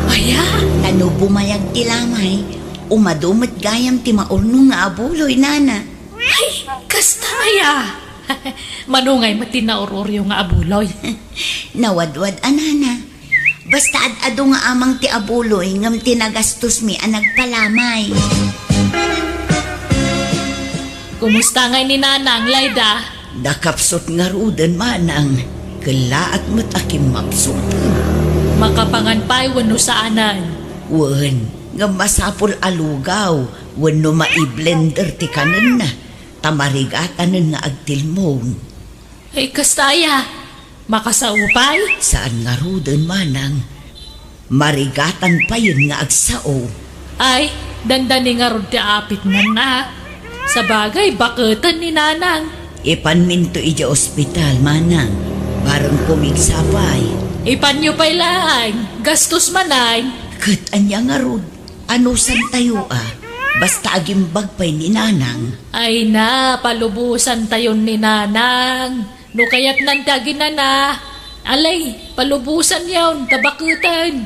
Aya? Ta no bumayag ti lamay, umadu met gayam ti maurnong nga abuloy, Nana. Ay, kasta aya! Mano ngay met ti naur-uryo nga abuloy? Nawadwad a, Nana. Basta ad-adu nga amang ti abuloy ngem ti nagastosmi a nagpalamay. Kumusta ngay ni Nanang, Layda? Nakapsut ngaruden, Manang. Kellaat met a kimmapsut. Makapangan pay wenno saanen? Wen, ngem masapul a lugaw wenno mai-blender ti kanenna, ta marigatanen nga agtilmon. Ay, kasta aya? Makasao pay? Saan ngaruden, Manang. Marigatan payen nga agsao. Ay, dandani ngarud ti apitnanna. Sabagay, baketen ni Nanang. Ipanminto idiay ospital, Manang. Bareng pumigsa pay. Ipanyo pay laeng, gastos manen. Ket ania ngarud? Anusantayo a? Basta agimbag pay ni Nanang. Ay na, palubosantayon ni Nanang. No kayatnan ti aginana, alay, palubosanyon, ta baketen.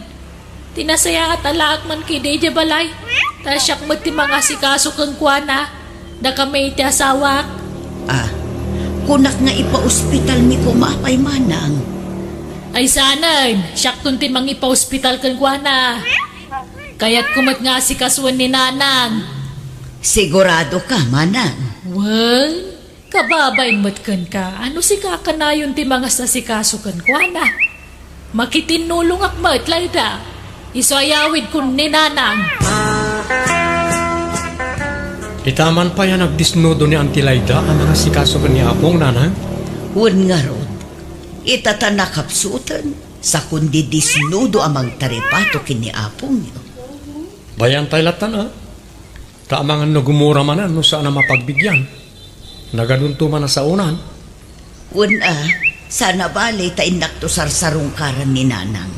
Ti nasayaat a laak man kadi idiay balay. Ta siak met ti mangasikaso kenkuana. Dakami ti asawak. Ah, kunak nga ipaospitalmi koma pay, Manang. Ay saanen, siakton ti mangipaospital kenkuana. Kayatko met nga asikasuen ni Nanang. Sigurado ka, Manang? Wen, kababain met kenka. Ano sika kanayon ti mangasikaso kenkuana? Makitinnulongak met, Layda. Isu a yawidkon ni Nanang. Ita man pay a nagdisnudo ni Auntie Layda a mangasikaso ken ni Apong, Nanang? Wen ngarud, ita ta nakapsuten, sa kundi disnudo a mangtaripato ken ni Apongyo. Bayan tay lattan a. Ta amangan no gumura manen no saan a mapagbigian. Nagadunto man a saonan. Wen a, saan a bale ta innakto sarsarungkaran ni Nanang.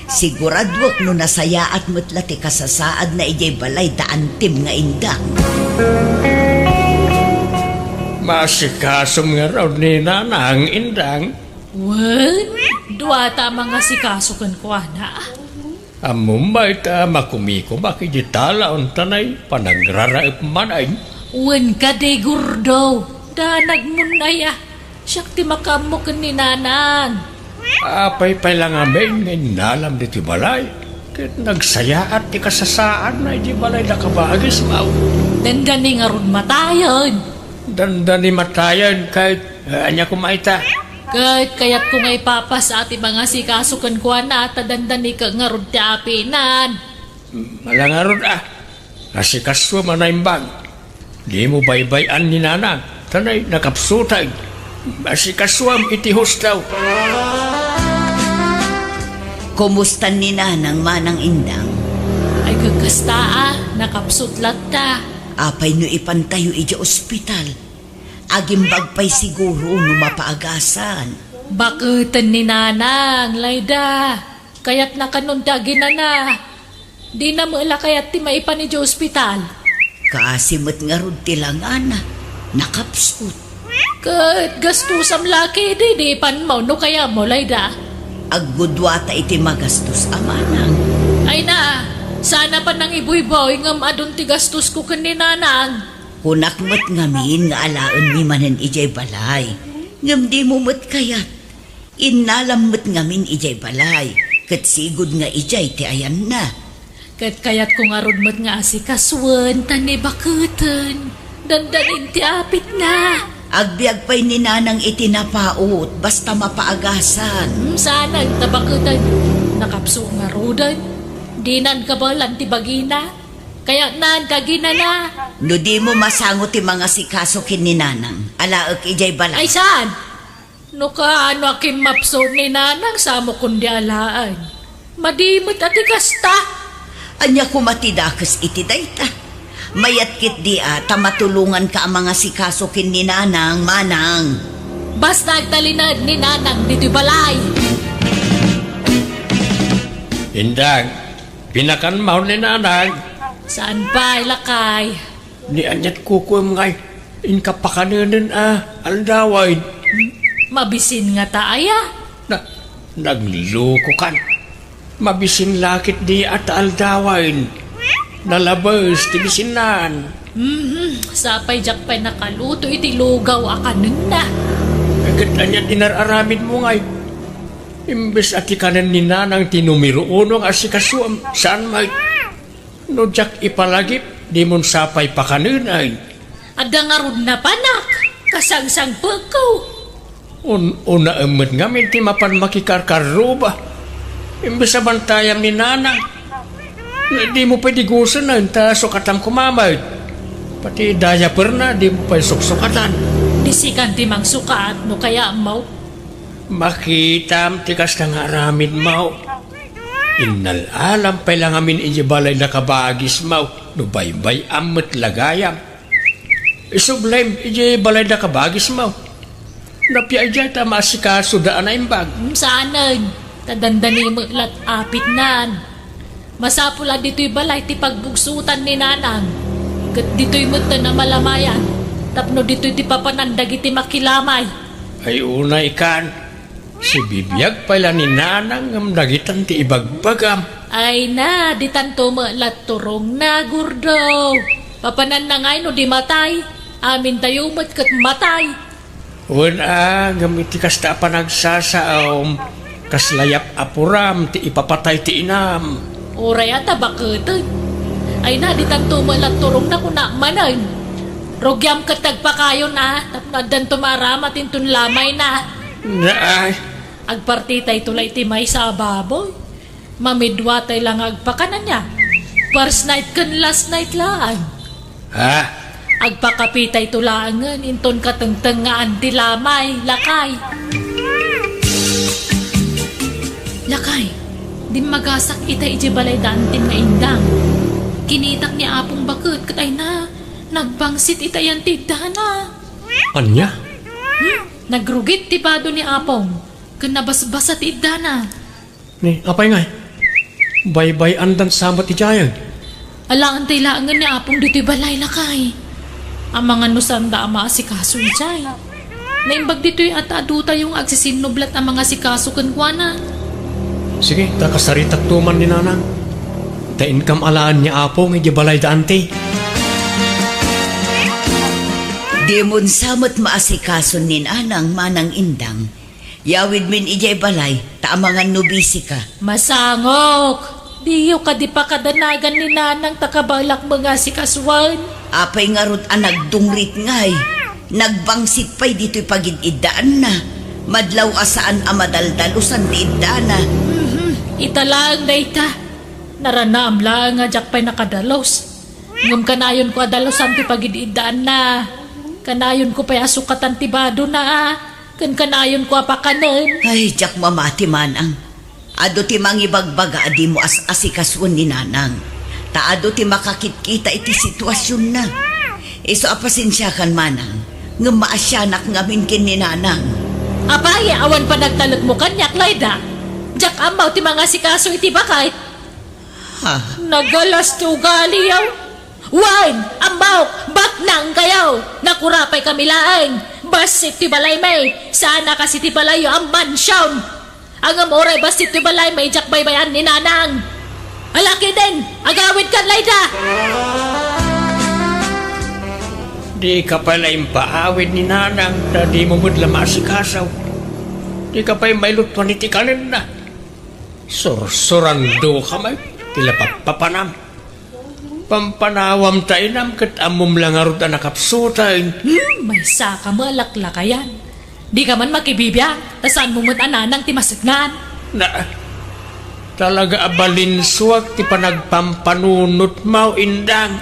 Siguraduek no nasayaat met la ti kasasaadna idiay balay da Antim nga Indang. Maasikasom ngarud ni Nanang, Indang. Wen, duata a mangasikaso kenkuana. Ammom met a makumikumak iti talaon ta nay panagraraep manen. Wen kadi, Gordo, danagmon aya. Siak ti makaammo ken ni Nanang. Apay pay la ngamin nga innalam ditoy balay? Ket nagsayaat ti kasasaadna idiay balay da kabagismo. Dandani ngarud matayen. Dandani matayen ket, eh, ania koma ita? Ket kayatko nga ipapasa ti mangasikaso kenkuana ta dandani ket ngarud ti apinan. Ala ngarud a, asikasuem a naimbag. Dimo baybay-an ni Nanang, ta nay nakapsuten. Asikasuem iti husto. Kumusta ni Nanang, Manang Indang? Ay, kagkasta a, nakapsut latta. Apay no ipantayo idiay ospital? Agimbag pay siguro no mapaagasan. Baketen ni Nanang, Layda. Kayatna kanon ti aginana. Dina met la kayat ti maipan idiay ospital. Kaasi met ngarud ti langana. Nakapsut. Ket gastusam la kadi, di ipanmo no kayatmo, Layda. Agguduata iti magastos a, Manang. Ay na, saan a panangibuybuy ngem adun ti gastosko ken ni Nanang. Kunak met ngamin nga alaenmi manen idiay balay. Ngem dimo met kayat. Innalam met ngamin idiay balay, ket sigud nga idiay ti ayanna. Ket kayatko ngarud met nga asikasuen, ta ni baketen, dandanin ti apitna. Agbiag pay ni Nanang iti napaut, basta mapaagasan. Hmm, saanen, ta baketen, nakapsut ngaruden. Dinan kabaelan ti bagina, kayatnan ti aginana. No dimo masango ti mangasikaso ken ni Nanang, alaek idiay balay. Ay, saan? No kaano a kimmapsut ni Nanang, saan mo kundi alaen. Madi met a ti kasta. Ania koma ti dakes iti dayta? Mayat ketdi a ta matulonganka a mangasikaso ken ni Nanang, Manang. Basta agtalinaed ni Nanang ditoy balay. Indang, pinakanmo ni Nanang. Saan pay, lakay? Ni aniat kukuem ngay, inka pakanenen a aldawen. Mabisin ngata aya? Na, naglukokan. Mabisin la ketdi a ta aldawen. Nalabes ti bisinnan. Mhm, sapay diak pay nakaluto iti lugaw a kanenna. Ket aniat inar-aramidmo ngay? Imbes a ti kanen ni Nanang ti numero uno nga asikasuem, saan met? No diak ipalagip, dimon sapay pakanenen. Adda ngarud napanak, kasangsangpetko. Un-, unaem met ngamin ti mapan makikarkarruba. Imbes a bantayam ni Nanang. Dimo pay digusanen, ta sukatam koma met. Pati diaperna, dimo pay suksukatan. Di sikan ti mangsukat, no kayatmo. Makitam ti kasta nga aramidmo. Innal-alam pay la ngamin idiay balay da kabagismo, no baybay-am met la gayam. Isublem idiay balay da kabagismo. Napia idiay ta maasikasoda a naimbag. Hmm, saanen. Ta dandani met lat apitnan. Masapul a ditoy balay ti pagbugsotan ni Nanang, ket ditoy metten a malamayan, tapno ditoy ti papanan dagiti makilamay. Ay, unay kan, sibibiag pay la ni Nanang ngem dagitan ti ibagbagam. Ay na, ditanto met lat turongna, Gordo. Papananna ngay no di matay? Amintayo met ket matay. Wen a, ngem iti kasta a panagsasaom, kasla yap-apuram ti ipapatay ti inam. Uray a ta baketen. Ay na, ditanto met lat turongna, kunak manen. Rugiam ket ti agpakayon a, tapno addanto maaramat inton lamayna. Naay. Agpartitayto la iti maysa a baboy. Mamiduatay la nga agpakanan nia. First night ken last night laeng. Ha? Agpakapitayto laengen inton katengtengngaan ti lamay, lakay. Lakay, dimmagasak ita idiay balay da Antim nga indang. Kinitak ni Apong baket ket ay na, nagbangsit ita idiay iddana. Ania? Hmm? Nagrugit ti bado ni Apong ken nabasbasa ti iddana. Ni, apay ngay? Baybay-andan sa met idiay? Alaantay laengen ni Apong ditoy balay, lakay. Amangan no saanda a maasikaso idiay. Naimbag ditoy a ta adutayo nga agsisinnublat a mangasikaso kenkuana. Sige, ta kasaritakto man ni Nanang. Ta inkam alaen ni Apong idiay balay da Anti. Dimon sa met maasikason ni Nanang, Manang Indang. Yawidmin idiay balay, ta amangan no bisika. Masangok! Diyo kadi pakadanagan ni Nanang ta kabaelak mangasikasuan? Apay ngarud a nagdungrit ngay? Nagbangsit pay ditoy pagid-iddaanna. Madlaw a saan a madaldalusan ti iddana. Mhm. Ita laeng dayta. Naranaam laeng a diak pay nakadalus. Ngem kanayonko a dalusan ti pagid-iddaanna. Kanayonko pay a sukatan ti badona, a. Ken kanayonko a pakanen. Ay, diak mamati, Manang. Adu ti mangibagbaga a dimo as-asikasuen ni Nanang. Ta adu ti makakitkita iti situasionna. Isu a pasensiakan, Manang, ngem maasianak ngamin ken ni Nanang. Apay, awan panagtalekmo kaniak, Layda? Diak ammo ti mangasikaso iti baket. Ha? Nagalas ti ugaliyo. Wen, ammok, baknangkayo. Nakurapaykami laeng. Bassit ti balaymi. Saan a kas iti balayyo a mansion. Ngem uray bassit ti balaymi, diak baybay-an ni Nanang. Ala ketdin, agawidkan, Layda. Dika pay la impaawid ni Nanang, ta dimo met la maasikaso. Dika pay mailutwan iti kanenna. Sursurandoka met ti la pappapanam. Pampanawam ta inam ket ammom la ngarud a nakapsuten. Hmm, maysaka met a laklakayan. Dika man makibibiag, ta saanmo met a Nanang ti maseknan. Na, talaga a balinsuak ti panagpampanunotmo, Indang.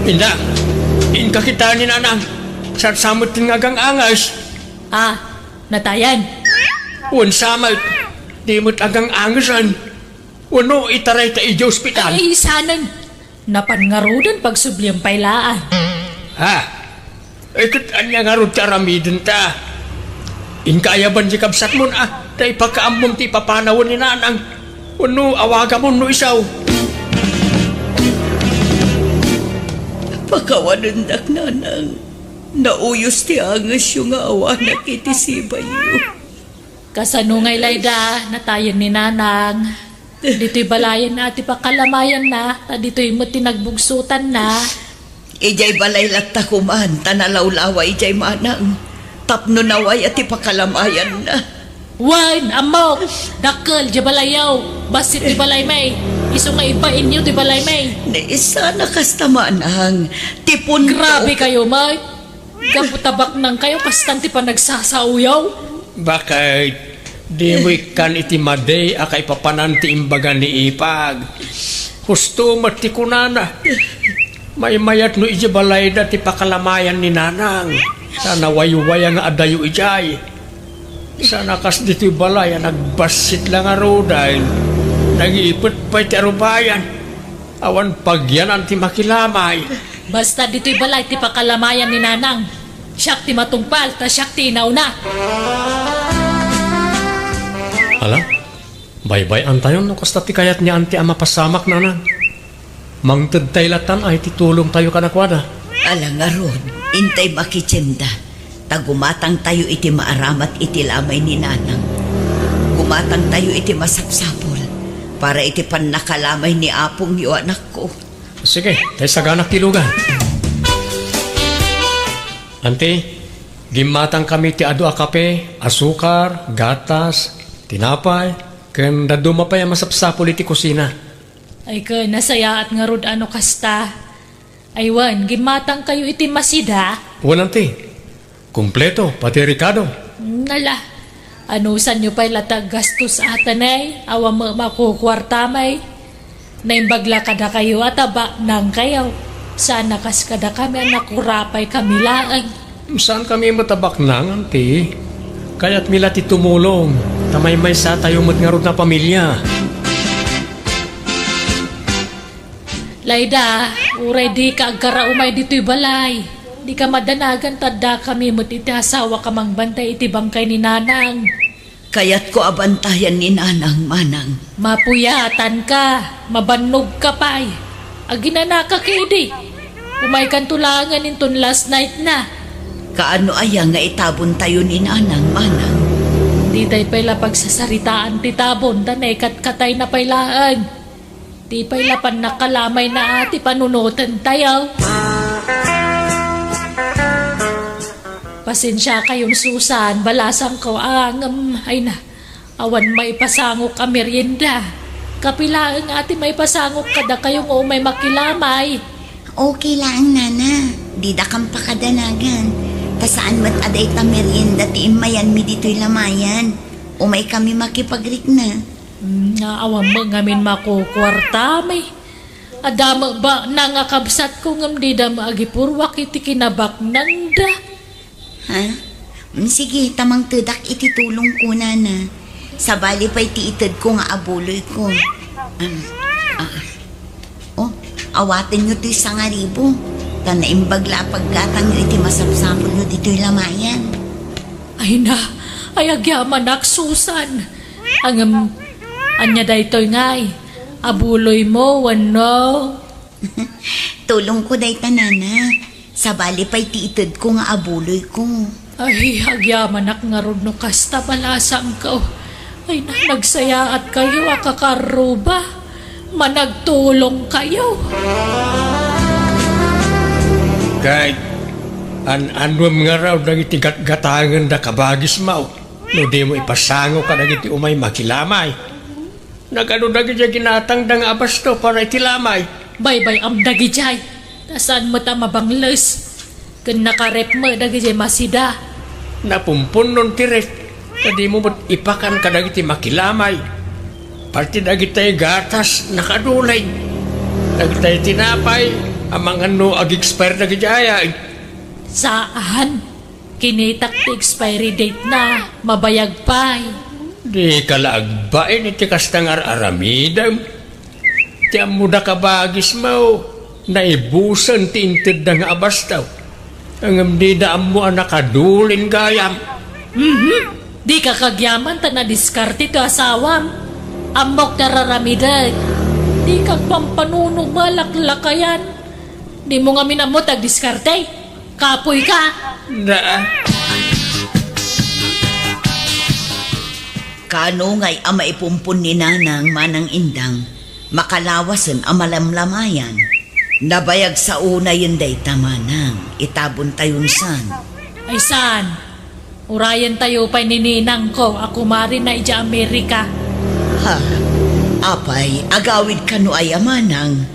Indang, inka kitaen ni Nanang. Saan sa met nga agang-anges? Ah, natayen. Wen sa met, di met agang-angesen. Wenno itaray ta idiay ospital? Ay, saanen. Napan ngaruden, pagsubliam pay laeng. Ha? Ay, ket ania ngarud ti aramidenta? Inka ayaban ti kabsatmon, a, ta ipakaammom ti ipapanawen ni Nanang. Wenno awagamon no isu. Pakawanendak, Nanang. Nauyos ti angesyo nga awanak iti sibayyo. Kasano ngay, Layda, natayen ni Nanang? Ditoy balayenna ti pakalamayanna, ta ditoy met ti nagbugsotanna. Idiay balay latta koman, ta nalawlawa idiay, Manang, tapno nawaya ti pakalamayanna. Wen, ammok, dakkel diay balayyo, bassit ti balaymi, isu nga ibainyo ti balaymi. Ni, saan a kasta, Manang, ti punto. Grabe kayo, May. Gapu ta baknangkayo, kastan ti panagsasaoyo. Baket, dimo ikkan iti madi a kaipapanan ti imbaga ni Ipag. Husto met ti kunana. Maymayat no idiay balayda ti pakalamayan ni Nanang, ta nawaywaya nga adayo idiay. Saan a kas ditoy balay a nagbassit la ngaruden, nagipet pay ti arubayan. Awan pagyanan ti makilamay. Basta ditoy balay ti pakalamayan ni Nanang. Siak ti matungpal, ta siak ti inauna. Ala, baybay-antayon no kasta ti kayat ni Auntie a mapasamak, Nanang. Mangtedtay latan ay ti tulongtayo kadakuada. Ala ngarud, intay makitiemda. Ta gumatangtayo iti maaramat iti lamay ni Nanang. Gumatangtayo iti masapsapul para iti pannakalamay ni apongyo, anakko. Sige, tay saganak ti lugan. Auntie, gimmatangkami ti adu a kape, asukar, gatas, tinapay, ken dadduma pay a masapsapul iti kusina. Ay ken, nasayaat ngarud a no kasta. Ay wen, gimmatangkayo iti masida? Wen, Auntie. Kumpleto, pati rekado. Nala, anusanyo pay la ti aggastos atanay? Awan met makukuartamay. Naimbag la kadakayo a ta baknangkayo. Saan a kas kadakami a nakurapaykami laeng. Saankami met a baknang, Auntie. Kayatmi la ti tumulong, ta maymaysatayo met ngarud a pamilia. Layda, uray dika agkaraumay ditoy balay. Dika madanagan ta addakami met iti asawak a mangbantay iti bangkay ni Nanang. Kayatko a bantayan ni Nanang, Manang. Mapuyatanka, mabannogka pay. Aginanaka ketdi. Umaykanto laengen inton last night na. Kaano aya nga itabontayo ni Nanang, Manang? Ditay pay la pagsasaritaan ti tabon, ta naikatkatayna pay laeng. Di pay la pannakalamayna ti panunotentayo. Pasensiakayon, Susan, balasangko a ngem, ay na, awan maipasangok a merienda. Kape laeng a ti maipasangok kadakayo nga umay makilamay. Okay laeng, Nana. Didakam pakadanagan. Ta saan met a dayta merienda ti immayanmi ditoy lamayan. Umaykami makipagrikna. Mm, nga awan met ngamin makukuartami. Adda met baknang a kabsatko ngem dida met agipurruak iti kinabaknangda. Ha? Mm, sige, ta mangtedak iti tulongko, Nana. Sabali pay ti itedko nga abuloyko. Am, ah. Oh, awatenyo toy sangaribu. Ta naimbag la a paggatangyo iti masapsapulyo ditoy lamayan. Ay na, ay agyamanak, Susan. Ngem, ania daytoy ngay? Abuloymo wenno? Tulongko dayta, Nana. Sabali pay ti itedko nga abuloyko. Ay, agyamanak ngarud no kasta, balasangko. Ay na, nagsayaatkayo a kakarruba. Managtulongkayo. Ket an-anuem ngarud dagiti gatgatangenda, kabagismo, no dimo ipasangok kadagiti umay makilamay? Nagadu dagidiay ginatangda nga abasto para iti lamay? Baybay-am dagidiay, ta saan met a mabangles. Ken nakarep met dagidiay masida. Napumpunnon ti ref, ta dimo met ipakan kadagiti makilamay. Pati dagitay gatas, nakadulay. Dagitay tinapay, amangan no ag-expire dagidiay. Saan? Kinitak ti expiry date na, mabayag pay. Dika la agbain iti kasta nga ar-aramidem. Ti ammoda, kabagismo, naibusen ti intedda nga abasto. Ngem dida ammo a nakadulin gayam. Mhm. Dika kagyaman ta nadiskarte ti asawam. Ammok ti ar-aramidek. Dika agpampanuno, malaklakayan. Dimo ngamin ammo ti agdiskarte? Kapoyka? Na. Kaano ngay a maipumpon ni Nanang, Manang Indang, makalawasen a malamlamayan? Nabayag sa unayen dayta, Manang, itabontayon san. Ay saan? Urayentayo pay ni ninangko a kumarina idiay Amerika. Ha? Apay, agawid kano aya, Manang?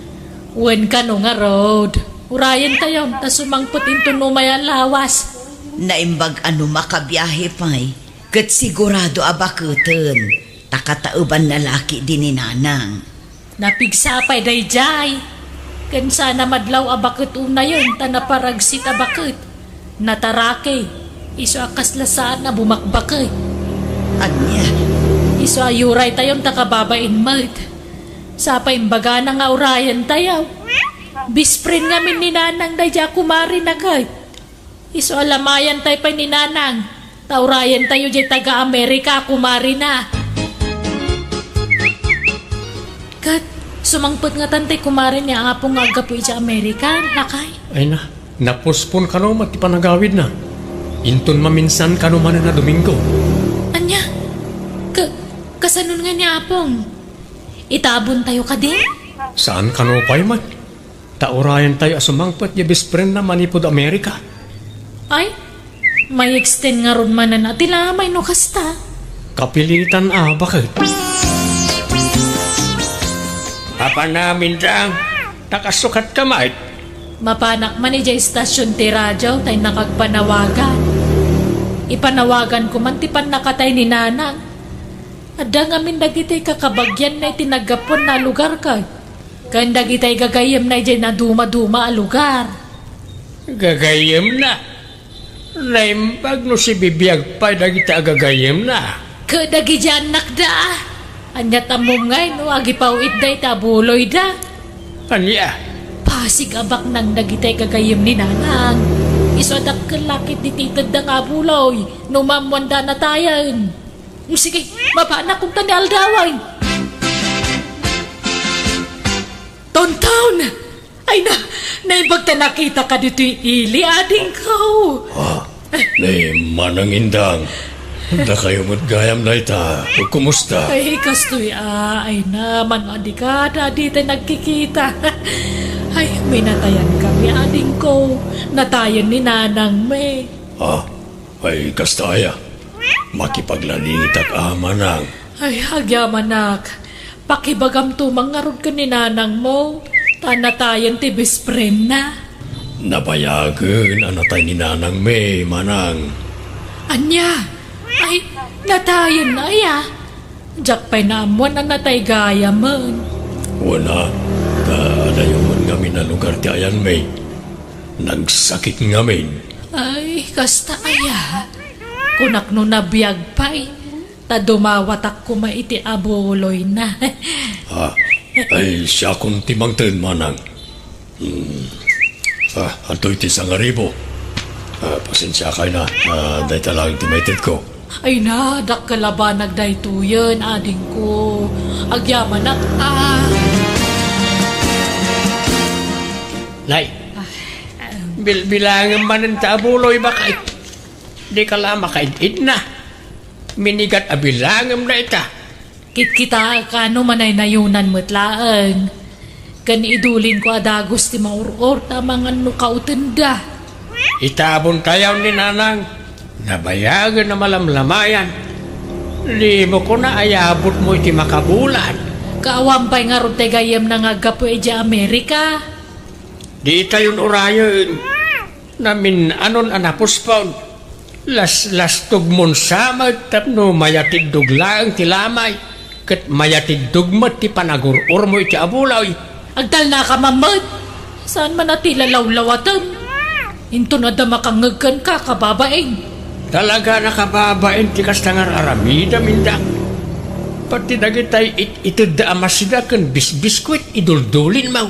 Wen kano ngarud. Urayentayon ta sumangpet inton umay a lawas. Naimbag a no makabiahe pay, ket sigurado a baketen, ta kataebanna la ketdi ni Nanang. Napigsa pay daydiay. Ken saan a madlaw a baket unayen ta naparagsit a baket. Nataraki. Isu a kasla saan a bumakbaket. Ania? Isu a uraytayon ta kababain met. Sa pay imbagana nga urayentayo. Best friend ngamin ni Nanang daydiay a kumarina ket. Isu a lamayantay pay ni Nanang, ta urayentayo diay taga-Amerika a kumarina. Ket sumangpet ngatan ti kumare ni Apong nga aggapu idiay Amerika, lakay? Ay na, napospon kano met ti panagawidna. Inton maminsan kano manen a Domingo. Ania? Ka-, kasanon nga ni Apong? Itabontayo kadi? Saan kano pay met? Ta urayentayo a sumangpet ti best friendna manipud Amerika. Ay, may extend ngarud manen a ti lamay no kasta. Kapilitan a, baket? Apan amin dang, nakasukat ka met. Mapanak man idiay istasyon ti radio tay nakagpanawagan. Ipanawagan ko man ti pannakatay ni Nanang. Adda ngamin dagiti kakabagianna iti naggapuan a lugar kay. Ken dagiti gagayyemna idiay nadumaduma a lugar. Gagayyemna? Naimbag no sibibiag pay dagiti agagayyemna. Ket dagiti annakda. Ania ti ammom ngay no agipaw-itda iti abuloyda? Ania? Pasig a baknang dagiti gagayyem ni Nanang. Isu a dakkel la ket dagiti itedda nga abuloy no maammoanda a natayen. Sige, mapanak kunta ni aldawen. Tonton! Ay na, naimbag ta nakitaka ditoy ili, adingko. Ah, ni Manang Indang. Dakayo met gayam dayta. Kumusta? Ay, kastoy a, ay na, mano a dika, dadi tay nagkikita. Ay, minatayan kami, adingko. Natayen ni Nanang mi. Ah, ay, kasta aya. Makipaglalingitak a, Manang. Ay, agyamanak. Pakibagamto man ngarud ken ni Nanangmo, ta natayen ti best friendna. Nabayagen a natay ni Nanangmi, Manang. Ania? Ay, natayen aya? Diak pay naammoan a natay gayamen. Wen a, ta adayo met ngamin a lugar ti ayanmi. Nagsakit ngamin. Ay, kasta aya? Kunak no nabiag pay, ta dumawatak koma iti abuloyna. Ah, ay, siakon ti mangted, Manang. Hmm. Ah, adtoy ti sangaribu. Ah, pasensiakay na. Ah, dayta laeng ti maitedko. Ay na, dakkel a banag daytoyen, adingko. Agyamanak, ah. Nay, ah, bilbilangem manen ta abuloy, baket. Dika la makaid-idna. Minigat a bilangem dayta. Kitkitaek a no manaynayonan met laeng. Ken idulinko a dagus ti maur-or ta amangan no kautenda. Itabontayon ni Nanang. Nabayagen a malamlamayan. Dimo kona ayabutmo iti makabulan. Kaawan pay ngarud ti gayyemna nga aggapu idiay Amerika. Ditayon urayen. Namin-anon a napospon. Laslastogmon sa met tapno mayatiddog laeng ti lamay, ket mayatiddog met ti panagur-urmo iti abuloy. Agtalnaka man met. Saan man a ti lalawlawatem. Inton adda makangngeg kenka, kababain. Talaga a kababain ti kasta nga ar-aramidem, indak. Pati dagitay it-itedda a masida ken bisbiskuit, iduldulinmo.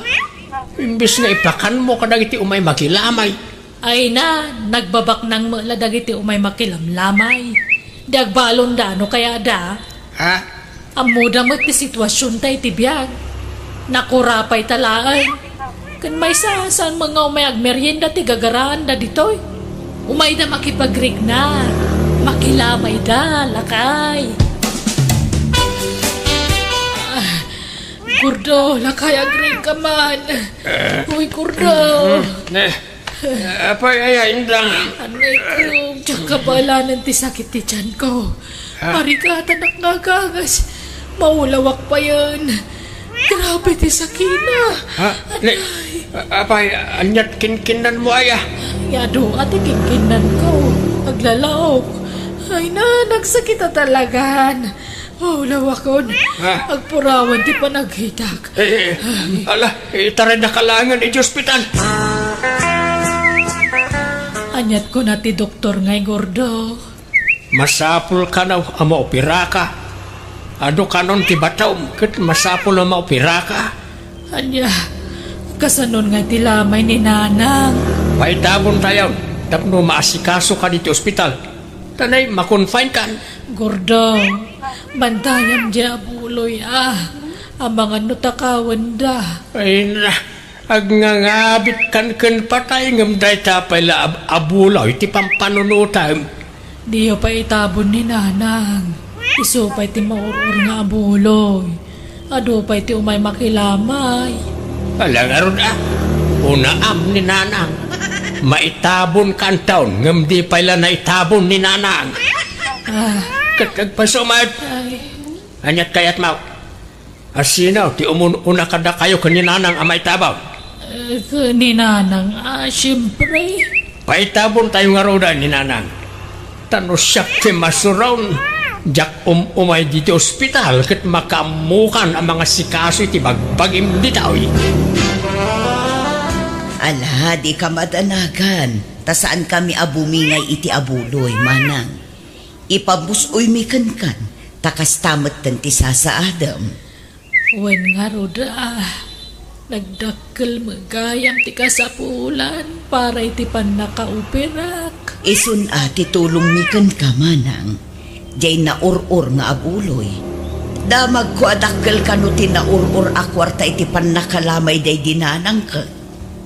Imbes nga ipakanmo kadagiti umay makilamay. Ay na, nagbabaknang met la dagiti umay makilamlamay. Di agbalonda no kayatda. Ha? Ammoda met ti situasionta iti biag. Nakurapayta laeng. Ken maysa, saan met nga umay agmerienda ti gagaraanda ditoy. Umayda makipagrikna. Makilamayda, lakay. Ah, Gordo, lakay, agrikka man. Uy, Gordo. Ne, apay aya, Indang? Anay ko, diak kabaelan ti sakit ti tianko. Ha? Arigatanak nga agagas. Maulawak payen. Grabe ti sakina. Ha? Ne, apay, aniat kinkinnanmo aya? Yadu, ati kinkinnanko. Aglalaok. Ay na, nagsakit a talagan. Maulawakon. Ha? Agpurawan ti panagkitak. Eh, eh, ala, itarayda ka laengen iti ospital. Aniat kuna ti doktor ngay, Gordo? Masapul kano a maoperaka. Adu kanon ti batom ket masapul a maoperaka. Ania, kasanon nga ti lamay ni Nanang? Paitabontayon tapno maasikasoka diti ospital. Tanay, makonfine kan. Gordo, bantayam di abuloy, ah. Amangan no takawenda. Ay na, agngangabitkan ken patay ngem dayta pay la ab-, abuloy ti pampanunotam. Diyo pay itabon ni Nanang. Isu pay ti maur-or nga abuloy. Adu pay ti umay makilamay. Ala ngarud a, unaam ni Nanang. Maitabon kantaon ngem di pay la naitabon ni Nanang. Ah. Ket agpasumat. Ay. Aniat kayatmo? Asino ti umun-una kadakayo ken ni Nanang a maitabon? Eh, ken ni Nanang, ah, siyempre. Paitabon tayo ngarud a ni Nanang. Ta no siak ti masuron, diak um-umay ditoy ospital ket makaammokan a mangasikaso iti bagbagim ditoy. Ala, dika madanagan, ta saankami a bumingay iti abuloy, Manang. Ipabus-oymi kenkan, ta kasta metten ti sasaadem. Wen ngarud a, nagdakkel met gayam ti kasapulan para iti pannakaoperak. Isun a ti tulongmi kenka, Manang. Diay naur-or nga abuloy. Damagko a dakkel kano ti naur-or a kuarta iti pannakalamay daydi nanangko.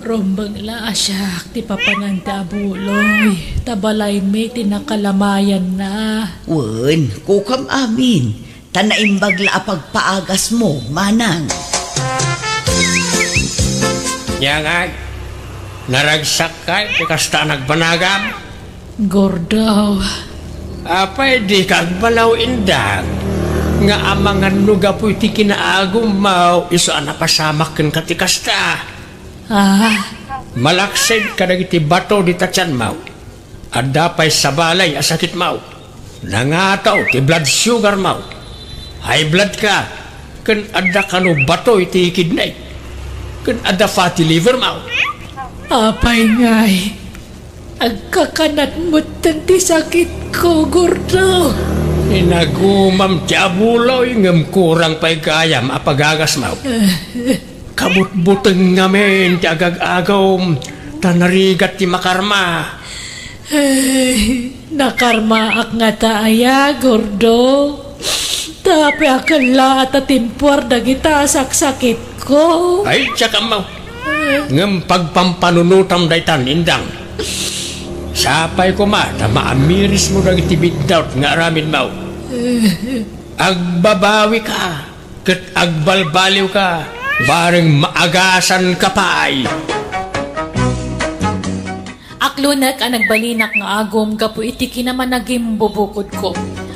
Rumbeng la a siak ti papanan ti abuloy, ta balaymi ti nakalamayanna. Wen, kukam amin. Ta naimbag la a pagpaagasmo, Manang. Nia ngay, naragsakkay ti kasta a nagbanagam? Gordo. Apay dika agbanaw, Indang, nga amangan no gapu iti kinaagummo, isu a napasamak kenka ti kasta? Ah. Malaksid kadagiti bato dita tianmo. Adda pay sabali a sakitmo. Nangataw ti blood sugarmo. High blood ka. Ken adda kano bato iti kidney. Ken adda fatty livermo. Apay ngay, agkakanat metten ti sakitko, Gordo. Inagumam ti abuloy, ngem kurang pay gayam a pagagasmo. Kabutbuteng ngamin ti agag-agum, ta narigat ti makarma. Ay, nakarmaak ngata aya, Gordo? Ta apay a kella a tatimpuar dagita a saksakitko? Ay, diak ammo. Ngem pagpampanunotam daytan, Indang. Sapay koma ta maamirismo dagiti biddaut nga aramidmo. Agbabawika. Ket agbalbaliwka, bareng maagasanka pay. Aklonek a nagbalinak nga agum gapu iti kinamanagimbubukodko.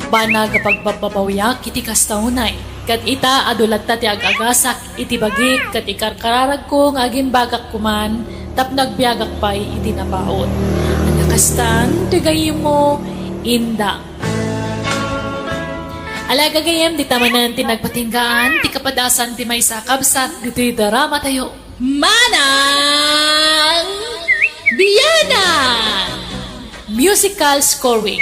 Banag a pagbabbabawiak iti kasta unay. Ket ita, adu latta ti ag-agasak iti bagik ket ikarkararagko nga agimbagak koman tapno agbiagak pay iti napaut. Ania kastan ti gayyemmo, Indang? Ala, gagayyem, dita manen ti nagpatinggaan ti kapadasan ti maysa a kabsat ditoy dramatayo. Manang Bianang! Musical scoring,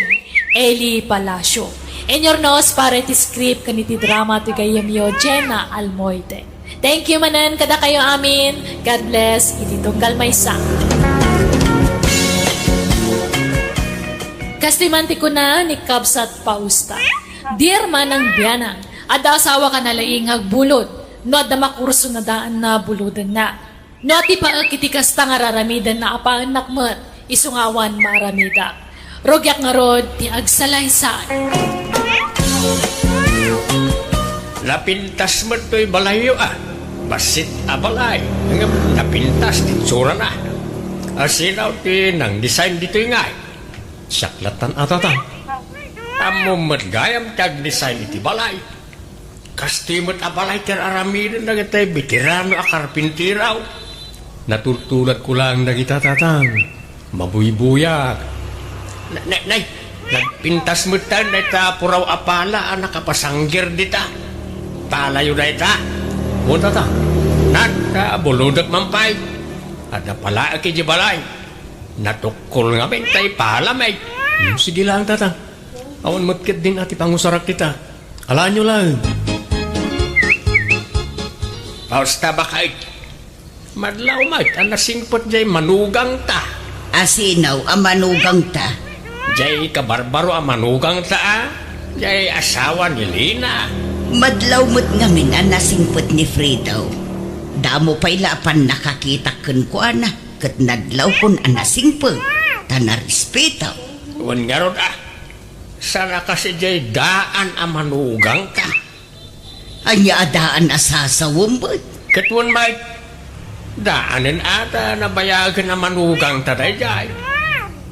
Eli Palacio. Inyurnos para iti script ken iti drama ti gayyemyo, Jenna Almoite. Thank you manen kadakayo amin. God bless iti tunggal maysa. Kastoy man ti kuna ni Kabsat Fausta, "Dear Manang Bianang, adda asawak a nalaing nga agbulod. No adda makurso na daan na, bulodenna. No atipaek iti kasta nga raramidenna, apaennak met." Isu nga awan maaramidak. Rugiak ngarud ti agsalaysay. Napintas met toy balayyo a. Bassit a balay. Ngem napintas ti itsurana. Asino ti nang-design ditoy ngay? Siak lattan a, Tatang. Ammom met gayam ti ag-design iti balay. Kastoy met a balay ti ar-aramiden dagiti veterano a karpintero. Natultuladko laeng dagita, Tatang. Mabuybuyak. Na-, na-, nay, nagpintas metten dayta puraw a pala a nakapasangger dita. Palayo dayta. O, Tatang, nagkabulodek man pay. Adda palaek idiay balay. Natukkol ngamin tay pala, may. Hmm, sige lang, Tatang. Awan met ketdin a ti pangusarak dita. Alaenyo laeng. Basta bakay. Madlaw met a nasingpet jay manugangta. Asino a manugangta? Jay kabarbaro a manugangta, a. Jay asawa ni Lina. Madlaw met ngamin a nasingpet ni Fredo. Damo pay la a pannakakitak kenkuana, ket nadlawkon a nasingpet, ta narespeto. Wen ngarud a, saan a kas idiay daan a manugangta? Ania a daan a sasawem, bay? Ket wen met, daanen a ta nabayagen a manugangta daydiay.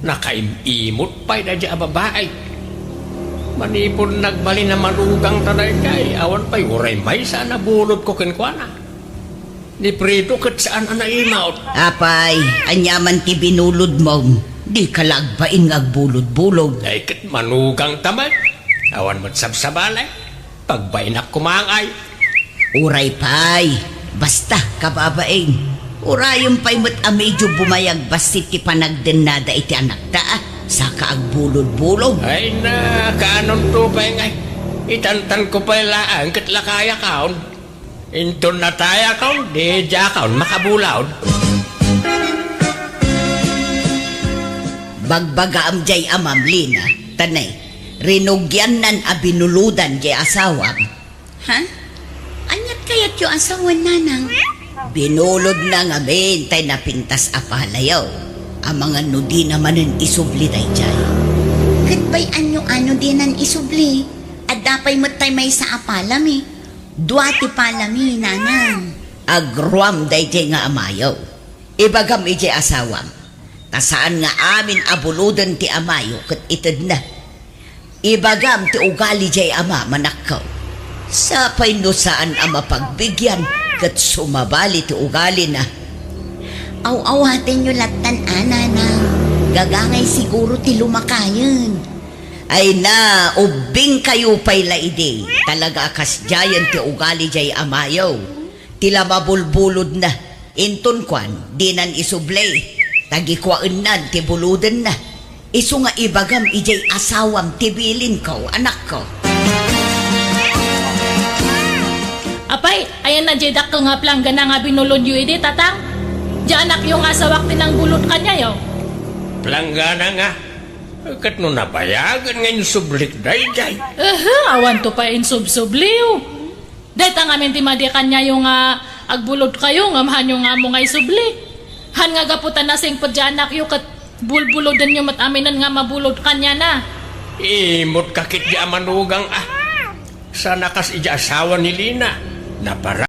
Nakaim-imot pay daydiay a babai. Manipud nagbalin a manugangta daydiay, awan pay uray maysa a nabulodko kenkuana. Ni Fredo ket saan a naimot. Apay, ania man ti binulodmo? Dika la agbain nga agbulod-bulod. Ay, ket manugangta met. Awan met sabsabali. Pagbainak koma ngay. Uray pay, basta, kababain. Urayem pay met a medyo bumayag bassit ti panagdennada iti anakta, a, saka agbulod-bulod. Ay na, kaanonto pay ngay. Itantanko pay laeng ket lakayakon. Inton natayakon, diakon makabulod. Bagbagaam jay amam, Lina, ta ne, rinugiannan a binulodan jay asawam. Ha? Aniat kayatyo a sawen, nanang? Binulodna ngamin tay napintas a palayo. Amangan no dina manen isubli daydiay. Ket bay-anyo a no dinan isubli? Adda pay met tay maysa a palami. Dua ti palami, nanang. Agruam daydiay nga amayo. Ibagam idiay asawam. Ta saan nga amin a buloden ti amayo ket itedna. Ibagam ti ugali jay ama, manakko. Sapay no saan a mapagbigian ket sumabali ti ugalina. Aw-awatenyo lattan a, nanang. Gagangay siguro ti lumakayen. Ay na, ubbingkayo pay la idi. Talaga a kasdiayen ti ugali jay amayo. Ti la mabulbulodna. Inton kuan, dinan isubli. Ta gikuaennan ti bulodenna. Isu nga ibagam idiay asawam ti bilinko, anakko. Apay, ayanna jay dakkel nga planggana nga binulodyo idi, tatang? Jay anakyo nga asawak ti nangbulod kaniayo. Planggana nga? Ket no nabayagen nga insublik daydiay. Ehe, awanto pay insubsubliyo. Dayta ngamin ti madi kaniayo nga agbulodkayo, ngem hanyo nga ammo nga isubli. Han nga gapu ta nasingpet jay anakyo ket bulbulodenyo met aminen nga mabulod kaniana. Imot ka ketdi a manugang a. Saan a kas idiay asawa ni Lina. Napara-